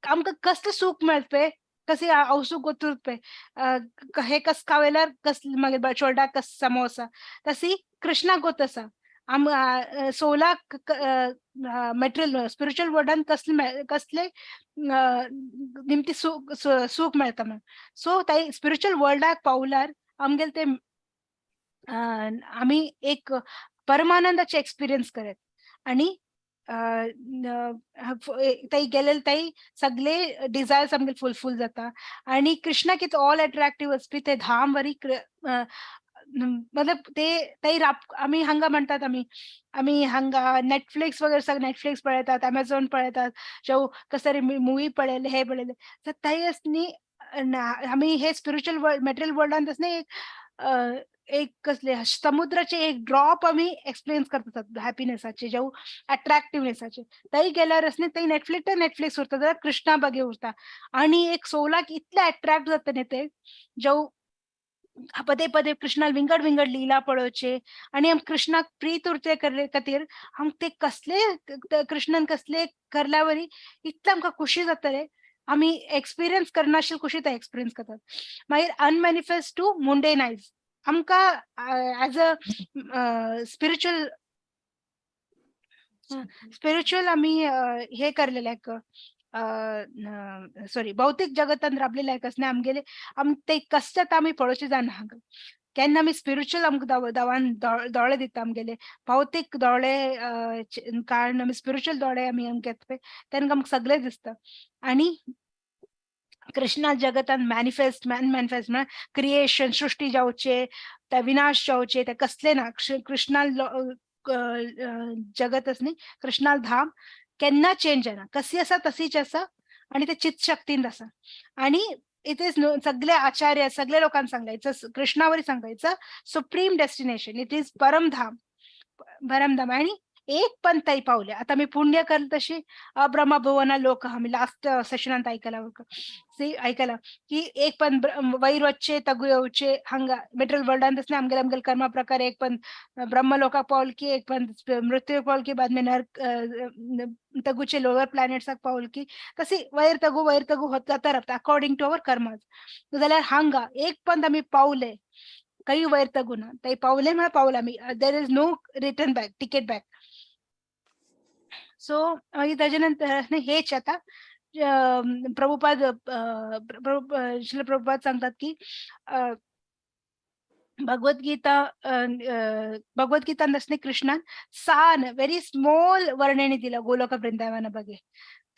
आमकां कसलें सुख मेळत पळय, कशी अवसूक गोतूर पळय, हे कस खावेल्यार कसले मागीर चोरडाक कस समोसा तशी कृष्णा गोत आसा. आम सोलाक मटेरियल स्पिरिच्युअल वर्ल्डान कसले कसले निमती सुख सुख मेळता म्हण. सो ताई स्पिरिच्युअल वर्ल्डाक पावल्यार आमगेले ते आमी एक परमानंदाचे एक्सपिरियन्स करत आणि ताई गेलेले ताई सगळे डिझायर्स आमगे फुलफिल जाता. आणि कृष्णा कित ऑल अट्रॅक्टिव्ह वचपी ते धाम वरी मतलब ते ताई आमी हांगा म्हणतात आमी आमी हांगा नेटफ्लिक्स वगैरे सगळे नेटफ्लिक्स पळयतात, अमेझॉन पळयतात, जो कसं तरी मुवी पळयले हे पळयले तर ताई न्ही आमी हे स्पिरिच्युअल वर्ल्ड मटेरियल वर्ल्डान तसं एक एक कसले समुद्राचे एक ड्रॉप आमी एक्सप्लेन करतात हॅपीनेसाचे जेव अट्रॅक्टिवनेसाचे. थंय गेल्यार न्ही थंय नेटफ्लिक्स तर नेटफ्लिक्स उरता जाल्यार कृष्णा बगे उरता आणि एक सोलाक इतले अट्रॅक्ट जाता न्ही ते जेव पदे पदे कृष्णा विंगड विंगड लीला पळोवचे आणि आम कृष्णाक प्रीत उरचे खातीर आम ते कसले कृष्णान कसले करल्यावरी इतले आमकां खुशी जातले, आमी एक्सपिरियन्स करनाशिल्ले खुशी ते एक्सपिरियन्स करतात. मागीर अनमॅनिफेस्ट टू मुंडेन आयज आमकां एज अ स्पिरिच्युअल स्पिरिच्युअल आमी हे करलेले सॉरी भौतिक जगतान राबलेले कसले आमगेले आम ते कसल्यात आमी पळोवचे जायना हांगा. केन्ना आमी स्पिरिच्युअल आमकां दवान दोळे दिता आमगेले भौतीक दोळे कारण आमी स्पिरिच्युअल दोळे आमी आमकां येता पळय तेन्ना आमकां सगळें दिसता. आणि कृष्णा जगतान मॅनिफेस्ट मॅनिफेस्ट म्हळ्यार क्रिएशन सृष्टी जावचे ते विनाश जावचे ते कसले ना कृष्णा जगत न्ही कृष्णा धाम केन्ना चेंज जायना, कशी आसा तशीच आसा आणि ते चित शक्तीन आसा. आणि it is सगळे आचार्य सगळे लोकांनी सांगला it's कृष्णावरी सांगता it's a supreme destination, it is Paramdham Paramdham. आणि एक पण ताई पावले आता मी पुण्य करल तशी अब्रह्म भुवना लोक आम्ही लास्ट सेशनात ऐकला ऐकला की एक पण वैर वच्चे तगु येवचे हांगा मेटेरियल वर्ल्डान तसले आमगेले आमगेले कर्मा प्रकार एक पण ब्रह्म लोकाक पावल की एक पण मृत्यू पावल की बाद में नरक तगुचे लोअर प्लॅनेट्साक पावल की तशी वयर तगु होत जाता रावता अकॉर्डिंग टू our karmas. जाल्यार हांगा एक पण आमी पावले काही वयर तगू ना ताई पावले म्हळ्यार पावले आमी, there is no return back ticket back. So मागीर ताजे नंतर हेच आता प्रभुपाद श्रील प्रभुपाद सांगतात की भगवद्गीता भगवद्गीता नसने कृष्णान सान व्हेरी स्मॉल वर्णने दिला गोलोक वृंदावना बगे.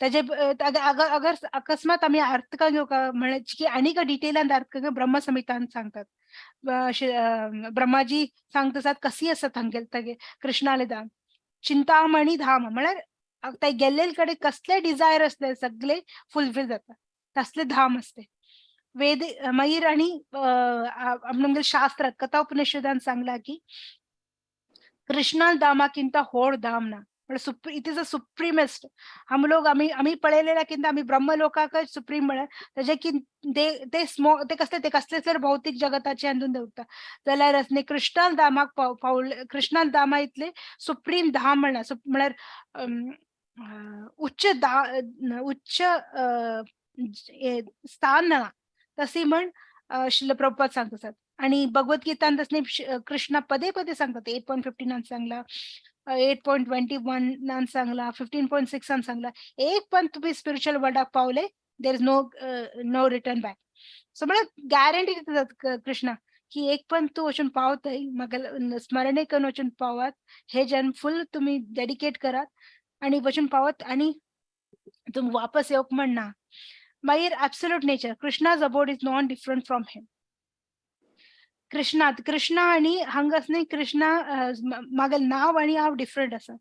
ताजे अगर अकस्मात आमी अर्थ घेवका म्हळ्यार की आनीक डिटेलान अर्थ ब्रह्मसंहितान सांगतात ब्रह्माजी सांगता कशी आसा थांगेल तागे कृष्णाले धाम चिंतामणी धाम म्हळ्यार ते गेल्ले कडेन कसले डिझायर असले सगळे फुलफिल जाता तसले धाम असते. वेद मागीर आणि आमगेले शास्त्रात कथा उपनिषदान सांगला की कृष्णा धामाकिंत होड धाम ना. म्हळ्यार it is a सुप्रीमेस्ट. हम लोक आमी आमी पळयलेला कितें आमी ब्रह्म लोकाकच सुप्रीम म्हळ्यार ताजे की ते ते स्मॉ ते कसले ते कसले तर भौतीक जगताचे अंदून दवरता जाल्यार न्ही कृष्णाल धामाक पावले. कृष्णाल धामा इतले सुप्रीम धाम म्हणल्यार म्हळ्यार उच्च उच्च स्थान ना तशी म्हण श्रील प्रभुपाद सांगतात. आणि भगवद्गीतान तसले कृष्णा पदे पदे सांगतात. 8.15 सांगला, 8.21 सांगला, 15.6 सांगला. एक पण तुम्ही स्पिरिच्युअल वर्ल्डाक पावले there is no no return back. So म्हळ्यार गॅरंटी दितात कृष्णा की एक पण तूं वचून पावतय म्हाका स्मरणे करून वचून पावात, हे जन्म फुल तुम्ही डेडिकेट करात आणि वचून पावत आणि तुमी वापस येवक म्हणना. मागीर absolute nature, Krishna's abode is non different from him. Krishna Krishna आणि हांगास न्ही कृष्णा मागेल नाव आणि हांव डिफरंट आसा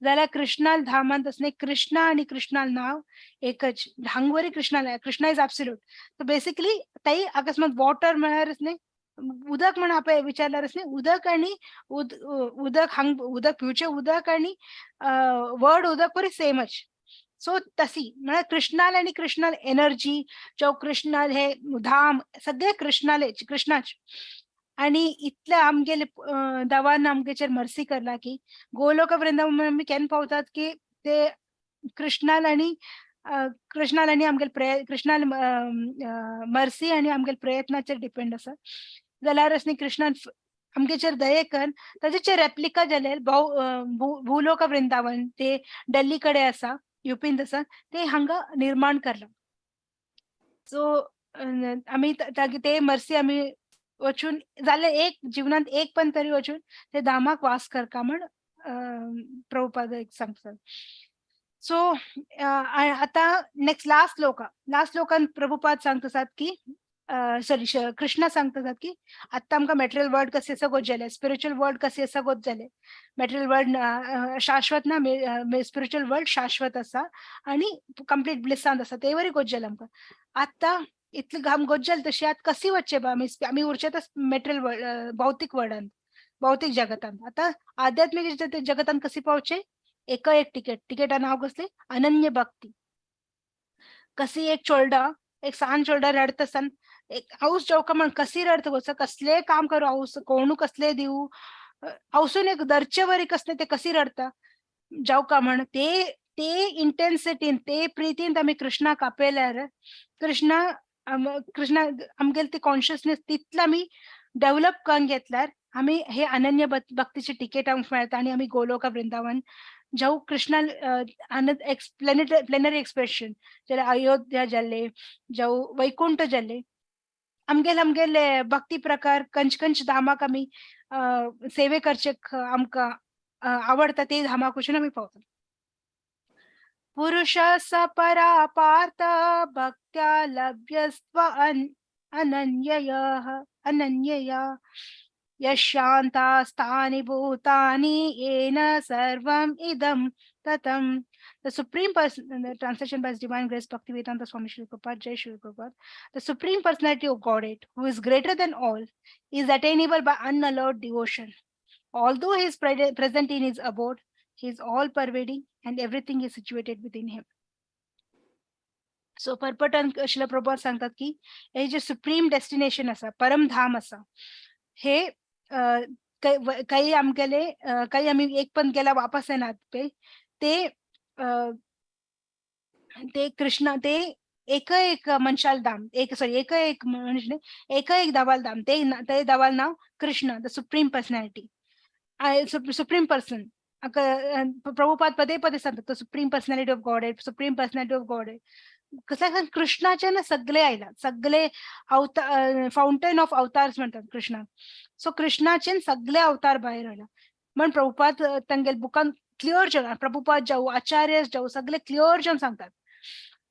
जाल्यार कृष्णाल धामांत न्ही कृष्णा आणि कृष्णाल नाव एकच. हांगवरी Krishnal, Krishna is absolute. So basically ताई अकस्मात वॉटर म्हळ्यारच न्ही उदक म्हण आपणे विचारल्यारच न्ही उदक आणि उदक हांग उदक पिवचें उदक आणि वर्ड उदक बरी सेमच. सो तशी म्हळ्यार कृष्णाल आणि कृष्णाल एनर्जी जावं कृष्णाल हे धाम सगळे कृष्णाले कृष्णाच. आणि इतले आमगेले देवान आमगेचेर मर्सी करला की गोलोक वृंदावन आमी केन्ना पावतात की ते कृष्णाल आणि कृष्णाल आणि आमगेले कृष्णाल मर्सी आणि आमगेले प्रयत्नाचेर डिपेंड आसा. जाल्यारच न्ही कृष्णान आमगेचेर दये करून ताजेचे रेप्लिका जाले भूलोक वृंदावन ते दिल्ली कडेन आसा, युपींत आसा, ते हांगा निर्माण करला. सो आमी ते मर्सी आमी वचून जाल्यार एक जिवनांत एक पण तरी वचून ते धामाक वास करका म्हण प्रभुपाद एक सांगतात. सो आता नेक्स्ट लास्ट श्लोका, लास्ट श्लोकान प्रभुपाद सांगतात की सॉरी कृष्णा सांगतात की आता आमकां मटेरियल वर्ल्ड कशें आसा गोत जालें, स्पिरिच्युअल वर्ल्ड कशें आसा गोत जालें. मटेरियल वर्ल्ड शाश्वत ना, स्पिरिच्युअल वर्ल्ड शाश्वत आसा आणि कंप्लीट ब्लिसांत आसा, ते वरी गोत जालें आमकां. आतां इतले घाम गोत जालें तशें आतां कशी वचचें बा आमी आमी उरचेच मटेरियल वर्ल्ड भौतीक वर्ल्डांत, भौतीक जगतांत. आतां आध्यात्मीक जगतांत कशी पावचें? एक एक तिकेट, तिकेटा नांव कसलें? अनन्य भक्ती. कशी एक चोरडा, एक सान चोरडा रडत आसतना एक हाऊस जेवका म्हण कशी रडत वच, कसलें काम करूं हाऊस कोणू कसलें दिवू हाऊसून एक दरचे वरी कसलें ते कशी रडता जावका म्हण ते ते इंटेन्सिटीन ते प्रितीन आमी कृष्णाक आपयल्यार कृष्णा कृष्णा आमगेले ती कॉन्शियसनेस तितले आमी डेव्हलप करून घेतल्यार आमी हे अनन्य भक्तीचे तिकेट आमकां मेळटा आनी आमी गोलोका वृंदावन जावं कृष्णा आनंद प्लेनरी एक्सप्रेशन जाल्यार अयोध्या जाल्ले जावं वैकुंठ जाल्ले आमगेले आमगेले भक्ती प्रकार कंच कंच धामाक आमी सेवे करचे आमकां आवडटा ते धामाक वचून आमी पावता. पुरुष स परा पार्थ भक्त्या लभ्यस्त्व अनन्ययः अनन्यया यशान्तास्तानि भूतानि येन सर्वम् इदं ततम्. The Supreme Person, the translation by His Divine Grace Bhaktivedanta Swami Srila Prabhupada, Jai Srila Prabhupada. The Supreme Personality of Godhead, who is greater than all, is attainable by unallowed devotion. Although he is present in his abode, he is all pervading and everything is situated within him. So परपटान Srila Prabhupada सांगतात की हे जे सुप्रीम डेस्टिनेशन आसा, परमधाम आसा, हे काही आमगेले काही आमी एक पण गेला वापस येनात पळय ते ते कृष्णा ते एक एक मनशाल धाम, एक सॉरी एक एक मनीस न्ही, एक एक देवाल धाम, ते ते देवाल नांव Krishna, the supreme personality, supreme person. Prabhupada पदे पदे सांगतात तो supreme personality of God, supreme personality of God. कसल्या कृष्णाचे ना सगळे आयला, सगळे अवतार, फाउंटन ऑफ अवतार्स म्हणतात कृष्णा. सो कृष्णाचे सगळे अवतार भायर आयला म्हण प्रभुपाद तांगेले बुकान क्लियर जावन, प्रभुपाद जावं आचार्य जावं सगळे क्लियर जावन सांगतात.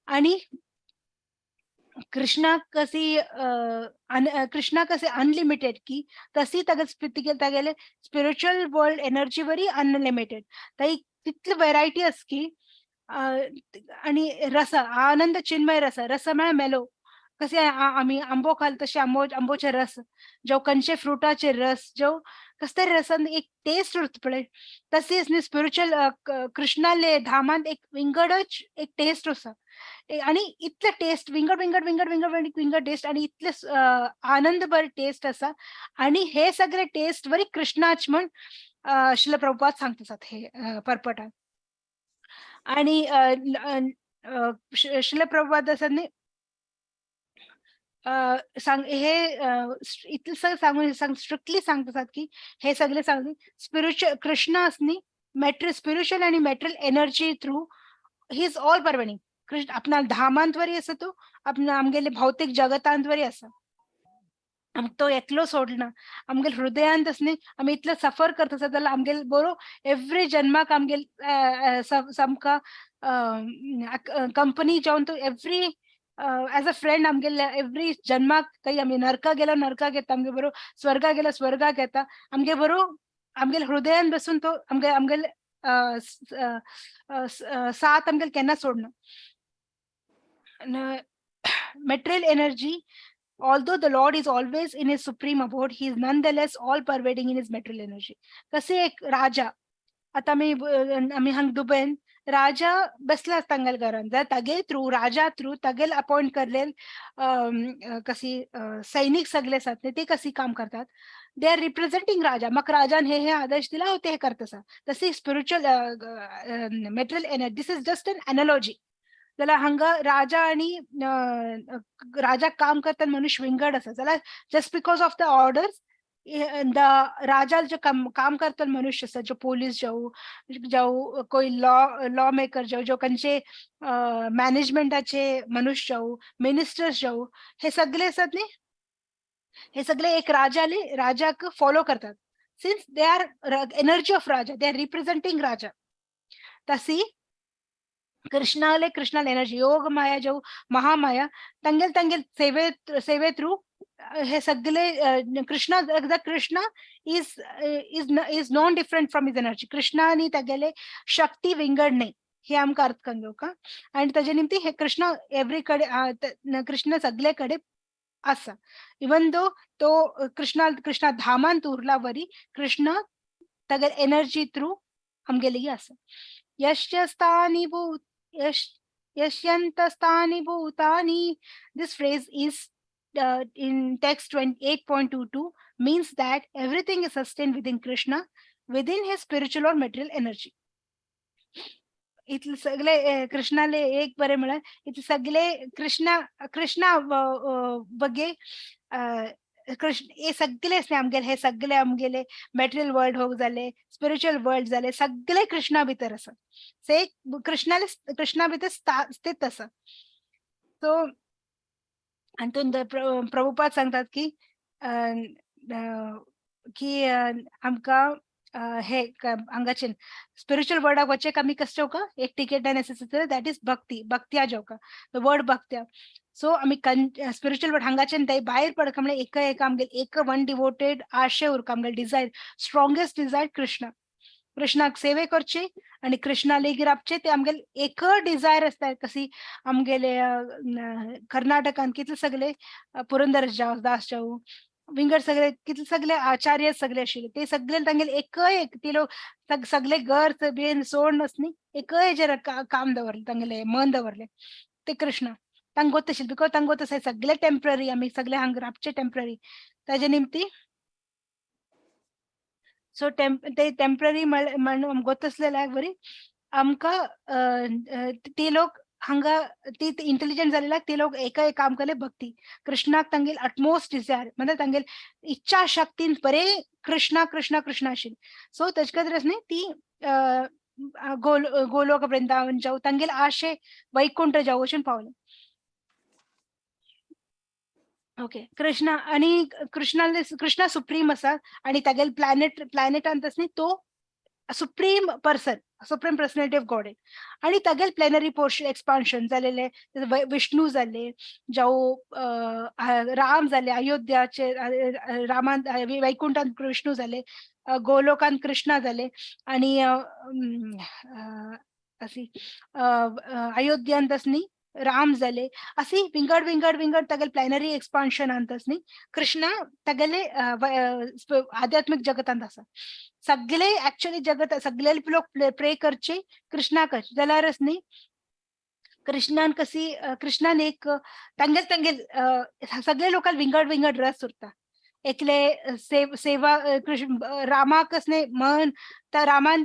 आणि कृष्णा कशी कृष्णा कसे अनलिमिटेड की तशी तागेले स्पिरिच्युअल वर्ल्ड एनर्जी बरी अनलिमिटेड, ताई तितली व्हेरायटी आस की आणि रस आनंद चिन्मय रस, रस म्हळ्यार मेलो कसे आमी आंबो खाल तशे आंबोचे रस जावं खंयचे फ्रुटाचे रस जावं कसले रसान एक टेस्ट उरता पळय, तशीच न्ही स्पिरिच्युअल कृष्णाले धामांत एक विंगडच एक टेस्ट आसा आणि इतले टेस्ट विंगड विंगड विंगड विंगड विंगड टेस्ट आणि इतले आनंदभर टेस्ट आसा. आणि हे सगळे टेस्ट बरी कृष्णाच म्हण श्रील प्रभुपाद सांगतात हे परपटान. आणि श्रील प्रभुपाद आसा न्ही सांग हे इतले सगळं सांगून सांग स्ट्रिक्टली सांगतात की हे सगळे सांग स्पिरिच्युअल कृष्ण आसनी मॅटेरियल स्पिरिच्युअल आणि material energy through he is all pervading. Krishna आपणा धामांत वरी आसा तो आपणा आमगेले भौतीक जगतांत वरी आसा, आमकां तो एकलो सोडना. आमगेले हृदयांत आसनी आमी इतले सफर करता आसा जाल्यार आमगेले बरो एवरी जन्माक आमगेले सामकां कंपनी जावन तो एवरी एज अ फ्रेंड आमगेले एवरी जन्माक काही आमी नरका गेलो नरकाक येता, आमगे बरो स्वर्गा गेलो स्वर्गाक येता, आमगे बरो आमगेले हृदयान बसून तो आमगे आमगेले साथ आमगेले केन्ना सोडना. Material energy, although the Lord is always in his supreme abode, he is nonetheless all pervading in his material energy. कसे एक राजा, आता आमी आमी हांगा दुबयन राजा बसला आसता तांगेल्या घरान, जाल्यार तागे थ्रू राजा थ्रू तागेले अपॉयंट करलेले कशी सैनिक सगळे आसात न्ही ते कशी काम करतात, they are representing राजा. म्हाका राजान हे हे आदेश दिला हांव ते करता आसा. तशी spiritual material energy, this is just an analogy. जाल्यार हांगा राजा आणि राजा काम करता मनुष्य विंगड आसा, जाल्यार just because of the orders the राजा जो काम करता मनुष्य आसा, जो पोलीस जावं जावं कोई लॉ मेकर जावं, जो खंयचे मॅनेजमेंटाचे मनुष्य जावं, मिनिस्टर्स जावं, हे सगळे आसात न्ही हे सगळे एक राजाले राजाक फॉलो करतात. Since they are energy of Raja, they are representing Raja. तशी कृष्णाले कृष्णाले एनर्जी योग माया जावं महामाया तांगेल तांगेल सेवे सेवे थ्रू हे सगळे Krishna the Krishna is is is non different from his energy. Krishna आनी तागेले शक्ती विंगड न्ही हे आमकां अर्थ करून घेवका. आनी ताजे निमती हे कृष्ण एवरी कडेन कृष्ण सगळे कडेन आसा. इवन दो तो कृष्णा कृष्णा धामांत उरला वरी कृष्ण तागेले एनर्जी थ्रू आमगेले आसा. यश्यस्तानि भूत यश्यन्तस्तानि भूतानि, this phrase is in text 28.22 means that everything is sustained within Krishna, within his spiritual or material energy. इतले सगळे कृष्णाले एक बरे म्हळ्यार इतले सगळे कृष्णा कृष्णा बगे कृष्ण हे सगळे आसले आमगेले हे सगळे आमगेले मटेरियल वर्ल्ड हो जाले स्पिरिच्युअल वर्ल्ड जाले सगळे कृष्णा भितर आसा. से कृष्णाले कृष्णा भितर स्थित आसा. सो हातून प्रभुपाद सांगतात की की आमकां हे हांगाचे स्पिरिच्युअल वर्ल्डाक वचेक आमी कशें जेवका एक टिकेट नेसेसरी, that is भक्ती, भक्त्या जेवका the word भक्त्या. सो आमी स्पिरिच्युअल वर्ल्ड हांगाच्यान ते भायर पडका म्हळ्यार एक एक आमगेले एक वन डिवोटेड आशय उरका आमगेले डिजायर, स्ट्रॉंगेस्ट डिजायर कृष्ण, कृष्णाक सेवे करची आणि कृष्णा लेगीर राबचे ते आमगेले एक डिजायर आसता. कशी आमगेले कर्नाटकान कितले सगळे पुरंदर दास जावं विंगड सगळे कितले सगळे आचार्य सगळे आशिल्ले ते सगळे तांगेले एकय एक ती लोक सगळे घर बेन सोड न्ही एकय हेजेर काम दवरले तांगेले मन दवरले ते कृष्ण. तांकां गोत आशिल्ले because तांकां गोत आसा सगळे टेम्पररी, आमी सगळे हांगा राबचे टेम्पररी ताजे निमती. सो ते टेम्पररी म्हण गोत आसलेल्या बरी आमकां ते लोक हांगा ती इंटेलिजंट जालेल्याक ते लोक एका एक काम केले भक्ती कृष्णाक तांगेल अटमोस्ट डिजायर म्हणजे तांगेल इच्छा शक्तीन बरे कृष्णा कृष्णा कृष्णा आशिल्ली. सो तेजे खातीर न्ही ती गोलोक वृंदावन जावं तांगेल आशे वैकुंठ जावं वचून पावले. ओके कृष्णा आणि कृष्णाले कृष्णा सुप्रीम आसा आणि तागेले प्लॅनेट प्लॅनेटांत न्ही तो supreme person, supreme personality of God. आणि तागेले प्लॅनरी पोर्शन एक्सपान्शन जालेले विष्णू जाले जावं राम जाले, अयोध्याचे रामान वैकुंठान विष्णू जाले, गोलोकान कृष्णा जाले आणि अशी अयोध्यांत न्ही राम जाले, अशी विंगड विंगड विंगड तागेले प्लॅनरी एक्सपान्शनांत न्ही कृष्णा तागेले आध्यात्मिक जगतांत आसा. सगळे एक्चुअली जगत सगळे लोक प्रे करचे कृष्णाकच, जाल्यारच न्ही कृष्णान कशी कृष्णान एक तांगेल तांगेल सगळे लोकांक विंगड विंगड रस उरता. एकले सेवा कृष्ण रामाकच न्ही मन तर रामान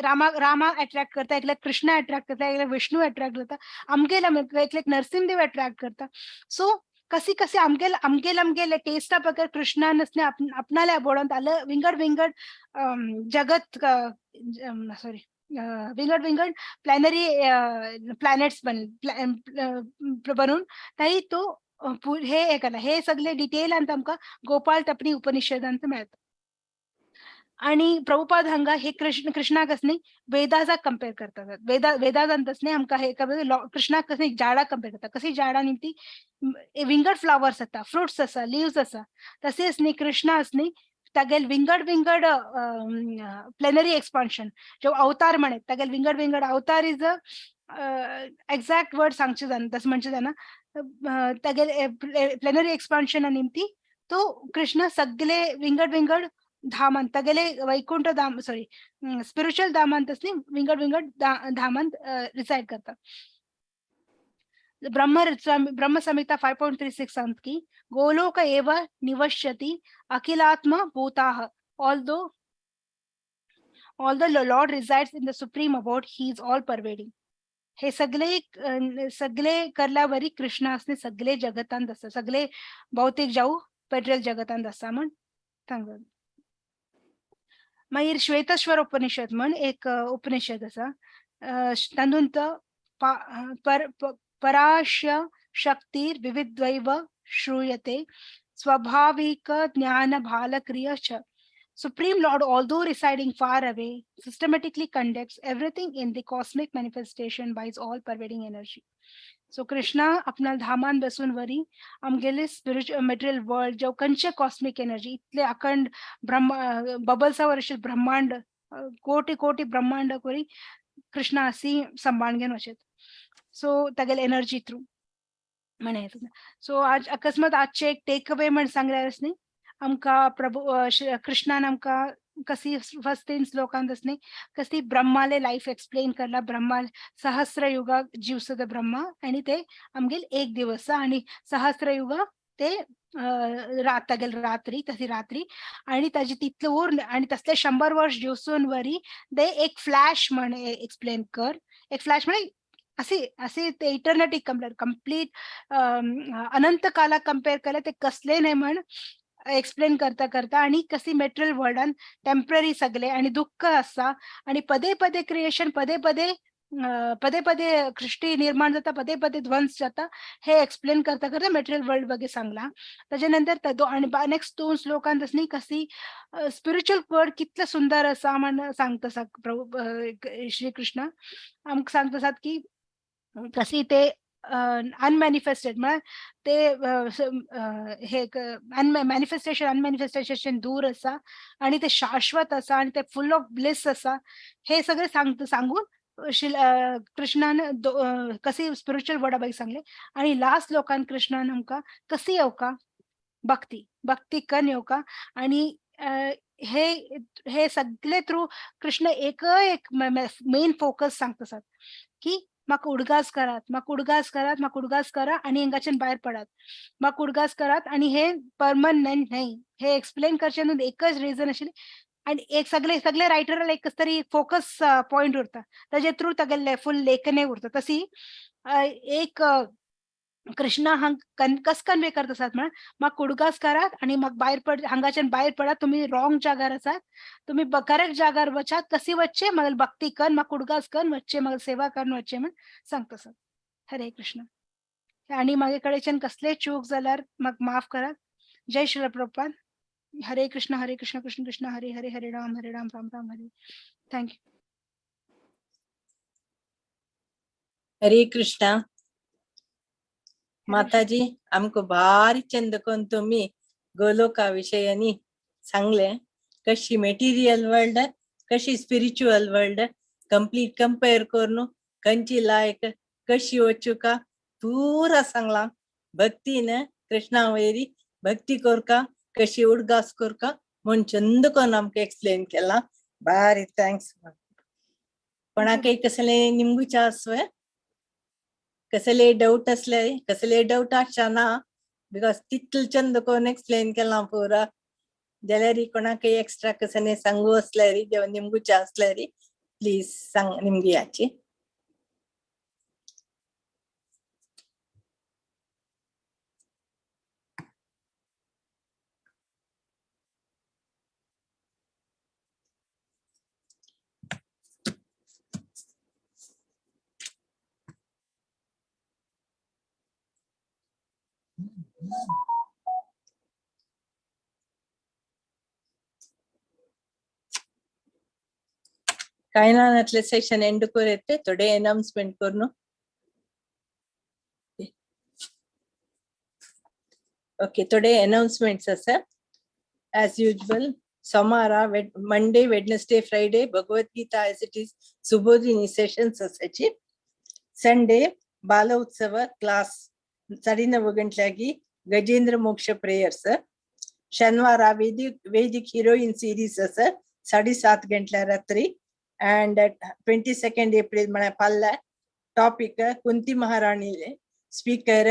रामा रामा अट्रॅक्ट करता, एकले कृष्णा अट्रॅक्ट करता, एकले विष्णू अट्रॅक्ट करता, आमगेल एकले नरसिंहदेव अट्रॅक्ट करता. सो कशी कशी आमगेल आमगेल आमगेले टेस्टा बगर कृष्णान आपणाल्या बोडांत आलं विंगड विंगड जगत सॉरी विंगड विंगड प्लॅनरी प्लॅनेट्स बनून ताई तो हे हे केला. हे सगळे डिटेलांत आमकां गोपाल तपनी उपनिषदांत मेळता. आणि प्रभुपाद हांगा हे कृष्ण कृष्णाक न्ही वेदाजाक कंपेर करतात. वेदाजांतच न्ही आमकां हे कृष्णाक न्ही झाडाक कंपेर करता. कशी झाडां न्ही ती विंगड फ्लावर्स आसा, फ्रुट्स आसा, लिव्स आसा, तशेंच न्ही कृष्णा न्ही तागेल विंगड विंगड प्लेनरी एक्सपान्शन जो अवतार म्हणत तागेल विंगड विंगड अवतार is a exact word सांगचे जाना तशें म्हणचे जाना तागेल प्लेनरी एक्सपान्शन निमती तो कृष्ण सगळे विंगड विंगड धामांत तागेले वैकुंठ धाम सॉरी स्पिरिच्युअल धामांत न्ही विंगड विंगड धामांत रिसायड करता. ब्रह्म संहिता 5.36 की गोलोक एव निवश्यति अखिलात्म भूताः, although the Lord resides in the supreme abode, he is all pervading. हे सगळे सगळे करल्यावरी कृष्ण असणे सगळे जगतांत आसा, सगळे भौतिक जावं पेट्रोल जगतांत आसा म्हण सांगतात. मागीर श्वेतश्वर उपनिषद म्हण एक उपनिषद आसा, तातूंत पराश्य शक्तिर विविद्वैव श्रूयते स्वाभाविक ज्ञान भालक्रिय च. Supreme Lord, although residing far away, systematically conducts everything in the cosmic manifestation by his all-pervading energy. So Krishna आपणा धामान बसून वरी आमगेले स्पिरिच्युअल मटेरियल वर्ल्ड जो खंयचे कॉस्मिक एनर्जी इतले अखंड ब्रह्म बबल्सा वर ब्रह्मांड कोटी कोटी ब्रह्मांड वरी कृष्णा अशी सांबाळून घेवन वचत. सो तागेले एनर्जी थ्रू म्हणे. सो आज अकस्मात आजचे एक टेक अवे म्हण सांगल्यार न्ही आमकां प्रभू कृष्णान आमकां कशी फर्स्ट तीन श्लोकांत न्ही कशी ब्रह्माले लायफ एक्सप्लेन करला. ब्रह्मा सहस्र युगा जीवसद ब्रह्मा आणि ते आमगेल एक दिवस आणि सहस्र युगा ते तागेल रात्री तशी रात्री आणि ताजी तितले उर आणि तसले 100 वर्ष जीवसून वरी ते एक फ्लॅश म्हण एक्सप्लेन कर. एक फ्लॅश म्हणे असे असे ते इटर्निटी कंपेअर कंप्लीट अनंत काला कंपेअर केलं ते कसले नाही म्हण एक्सप्लेन करता करता. आणि कशी मेटेरियल वर्ल्डान टेम्पररी सगळे आणि दुःख आसा आणि पदे पदे क्रिएशन पदे पदे पदे पदे सृष्टी निर्माण जाता, पदे पदे ध्वंस जाता, हे एक्सप्लेन करता करता मेटेरियल वर्ल्ड बगे सांगला. ताजे नंतर आणि नेक्स्ट 2 श्लोकांत न्ही कशी स्पिरिच्युअल वर्ल्ड कितले सुंदर आसा म्हण सांगता प्रभू श्री कृष्ण आमकां सांगता आसात की कशी ते अनमॅनिफेस्टेड म्हळ्यार ते हे मॅनिफेस्टेशन अनमॅनिफेस्टेशन दूर आसा आणि ते शाश्वत आसा आणि ते फुल ऑफ ब्लिस आसा. हे सगळे सांगून कृष्णान कशी स्पिरिच्युअल वर्डा बाई सांगले. आणि लास्ट लोकान कृष्णान आमकां कशी येवका भक्ती भक्ती कन येवका. आणि हे हे सगळे थ्रू कृष्ण एक एक मेन फोकस सांगता आसात की म्हाका उडगास करात, म्हाका उडगास करात, म्हाका उडगास करा आणि हांगाच्यान भायर पडात, म्हाका उडगास करात. आणि हे परमनंट न्हय हे एक्सप्लेन करचें न्हू एकच रिजन आशिल्लें. आणि एक सगळे सगळे रायटराक एक तरी फोकस पॉयंट उरता ताजे थ्रू तागेले फूल लेखने उरता. तशी एक कृष्णा हांग कस कन्वे करता आसात म्हण म्हाका उडगास करात आणि म्हाका भायर पड हांगाच्यान भायर पडात, तुमी रॉंग जागार आसात, तुमी करेक्ट जागार वचात. कशी वचचे म्हाका भक्ती कर, म्हाका उडगास कर वचचे, म्हाका सेवा कर वचचे म्हण सांगता आसात. हरे कृष्ण. आणि म्हागे कडेच्यान कसलेय चूक जाल्यार म्हाका माफ करात. जय श्री प्रभुपाद. हरे कृष्ण हरे कृष्ण कृष्ण कृष्ण हरे हरे, हरे राम हरे राम राम राम हरे. Thank you. Hare Krishna. माताजी आमकां भारी चंद करून तुमी गोलोका विशयांनी सांगले कशी मेटिरियल वर्ल्ड कशी स्पिरिच्युअल वर्ल्ड कंप्लीट कंपेअर करून खंयची लायक कशी वचुका पुरा सांगला भक्तीन कृष्णा वयरी भक्ती करका कशी उडगास करका म्हूण चंद करून आमकां एक्सप्लेन केला. बारी thanks. कोणाकय कसले निमगुचे आसवे कसले डाऊट असले कसले डाऊट आसचे ना because तितले चंद करून एक्सप्लेन केला पुरा जाल्यार कोणाकय एक्स्ट्रा कसले सांगू असल्यार जेव्हा निमगुचे असल्यार प्लीज सांग निमगियाची. काय ना सेशन एंड करूत थोडे अनाउन्समेंट करून. ओके थोडे अनाउन्समेंट्स आसा एज युजल. सोमारा Monday Wednesday Friday Bhagavad Gita as it is Subodhini sessions आसाची. Sunday बाल उत्सव क्लास 9:30 गंटल्यागी गजेंद्र मोक्ष प्रेयर्स. शनिवार वैदिक हिरोइन सिरीज आसा 7:30 गंटल्या रात्री. And 22 April म्हळ्यार फाल्यां टॉपिक कुंती महाराणी स्पीकर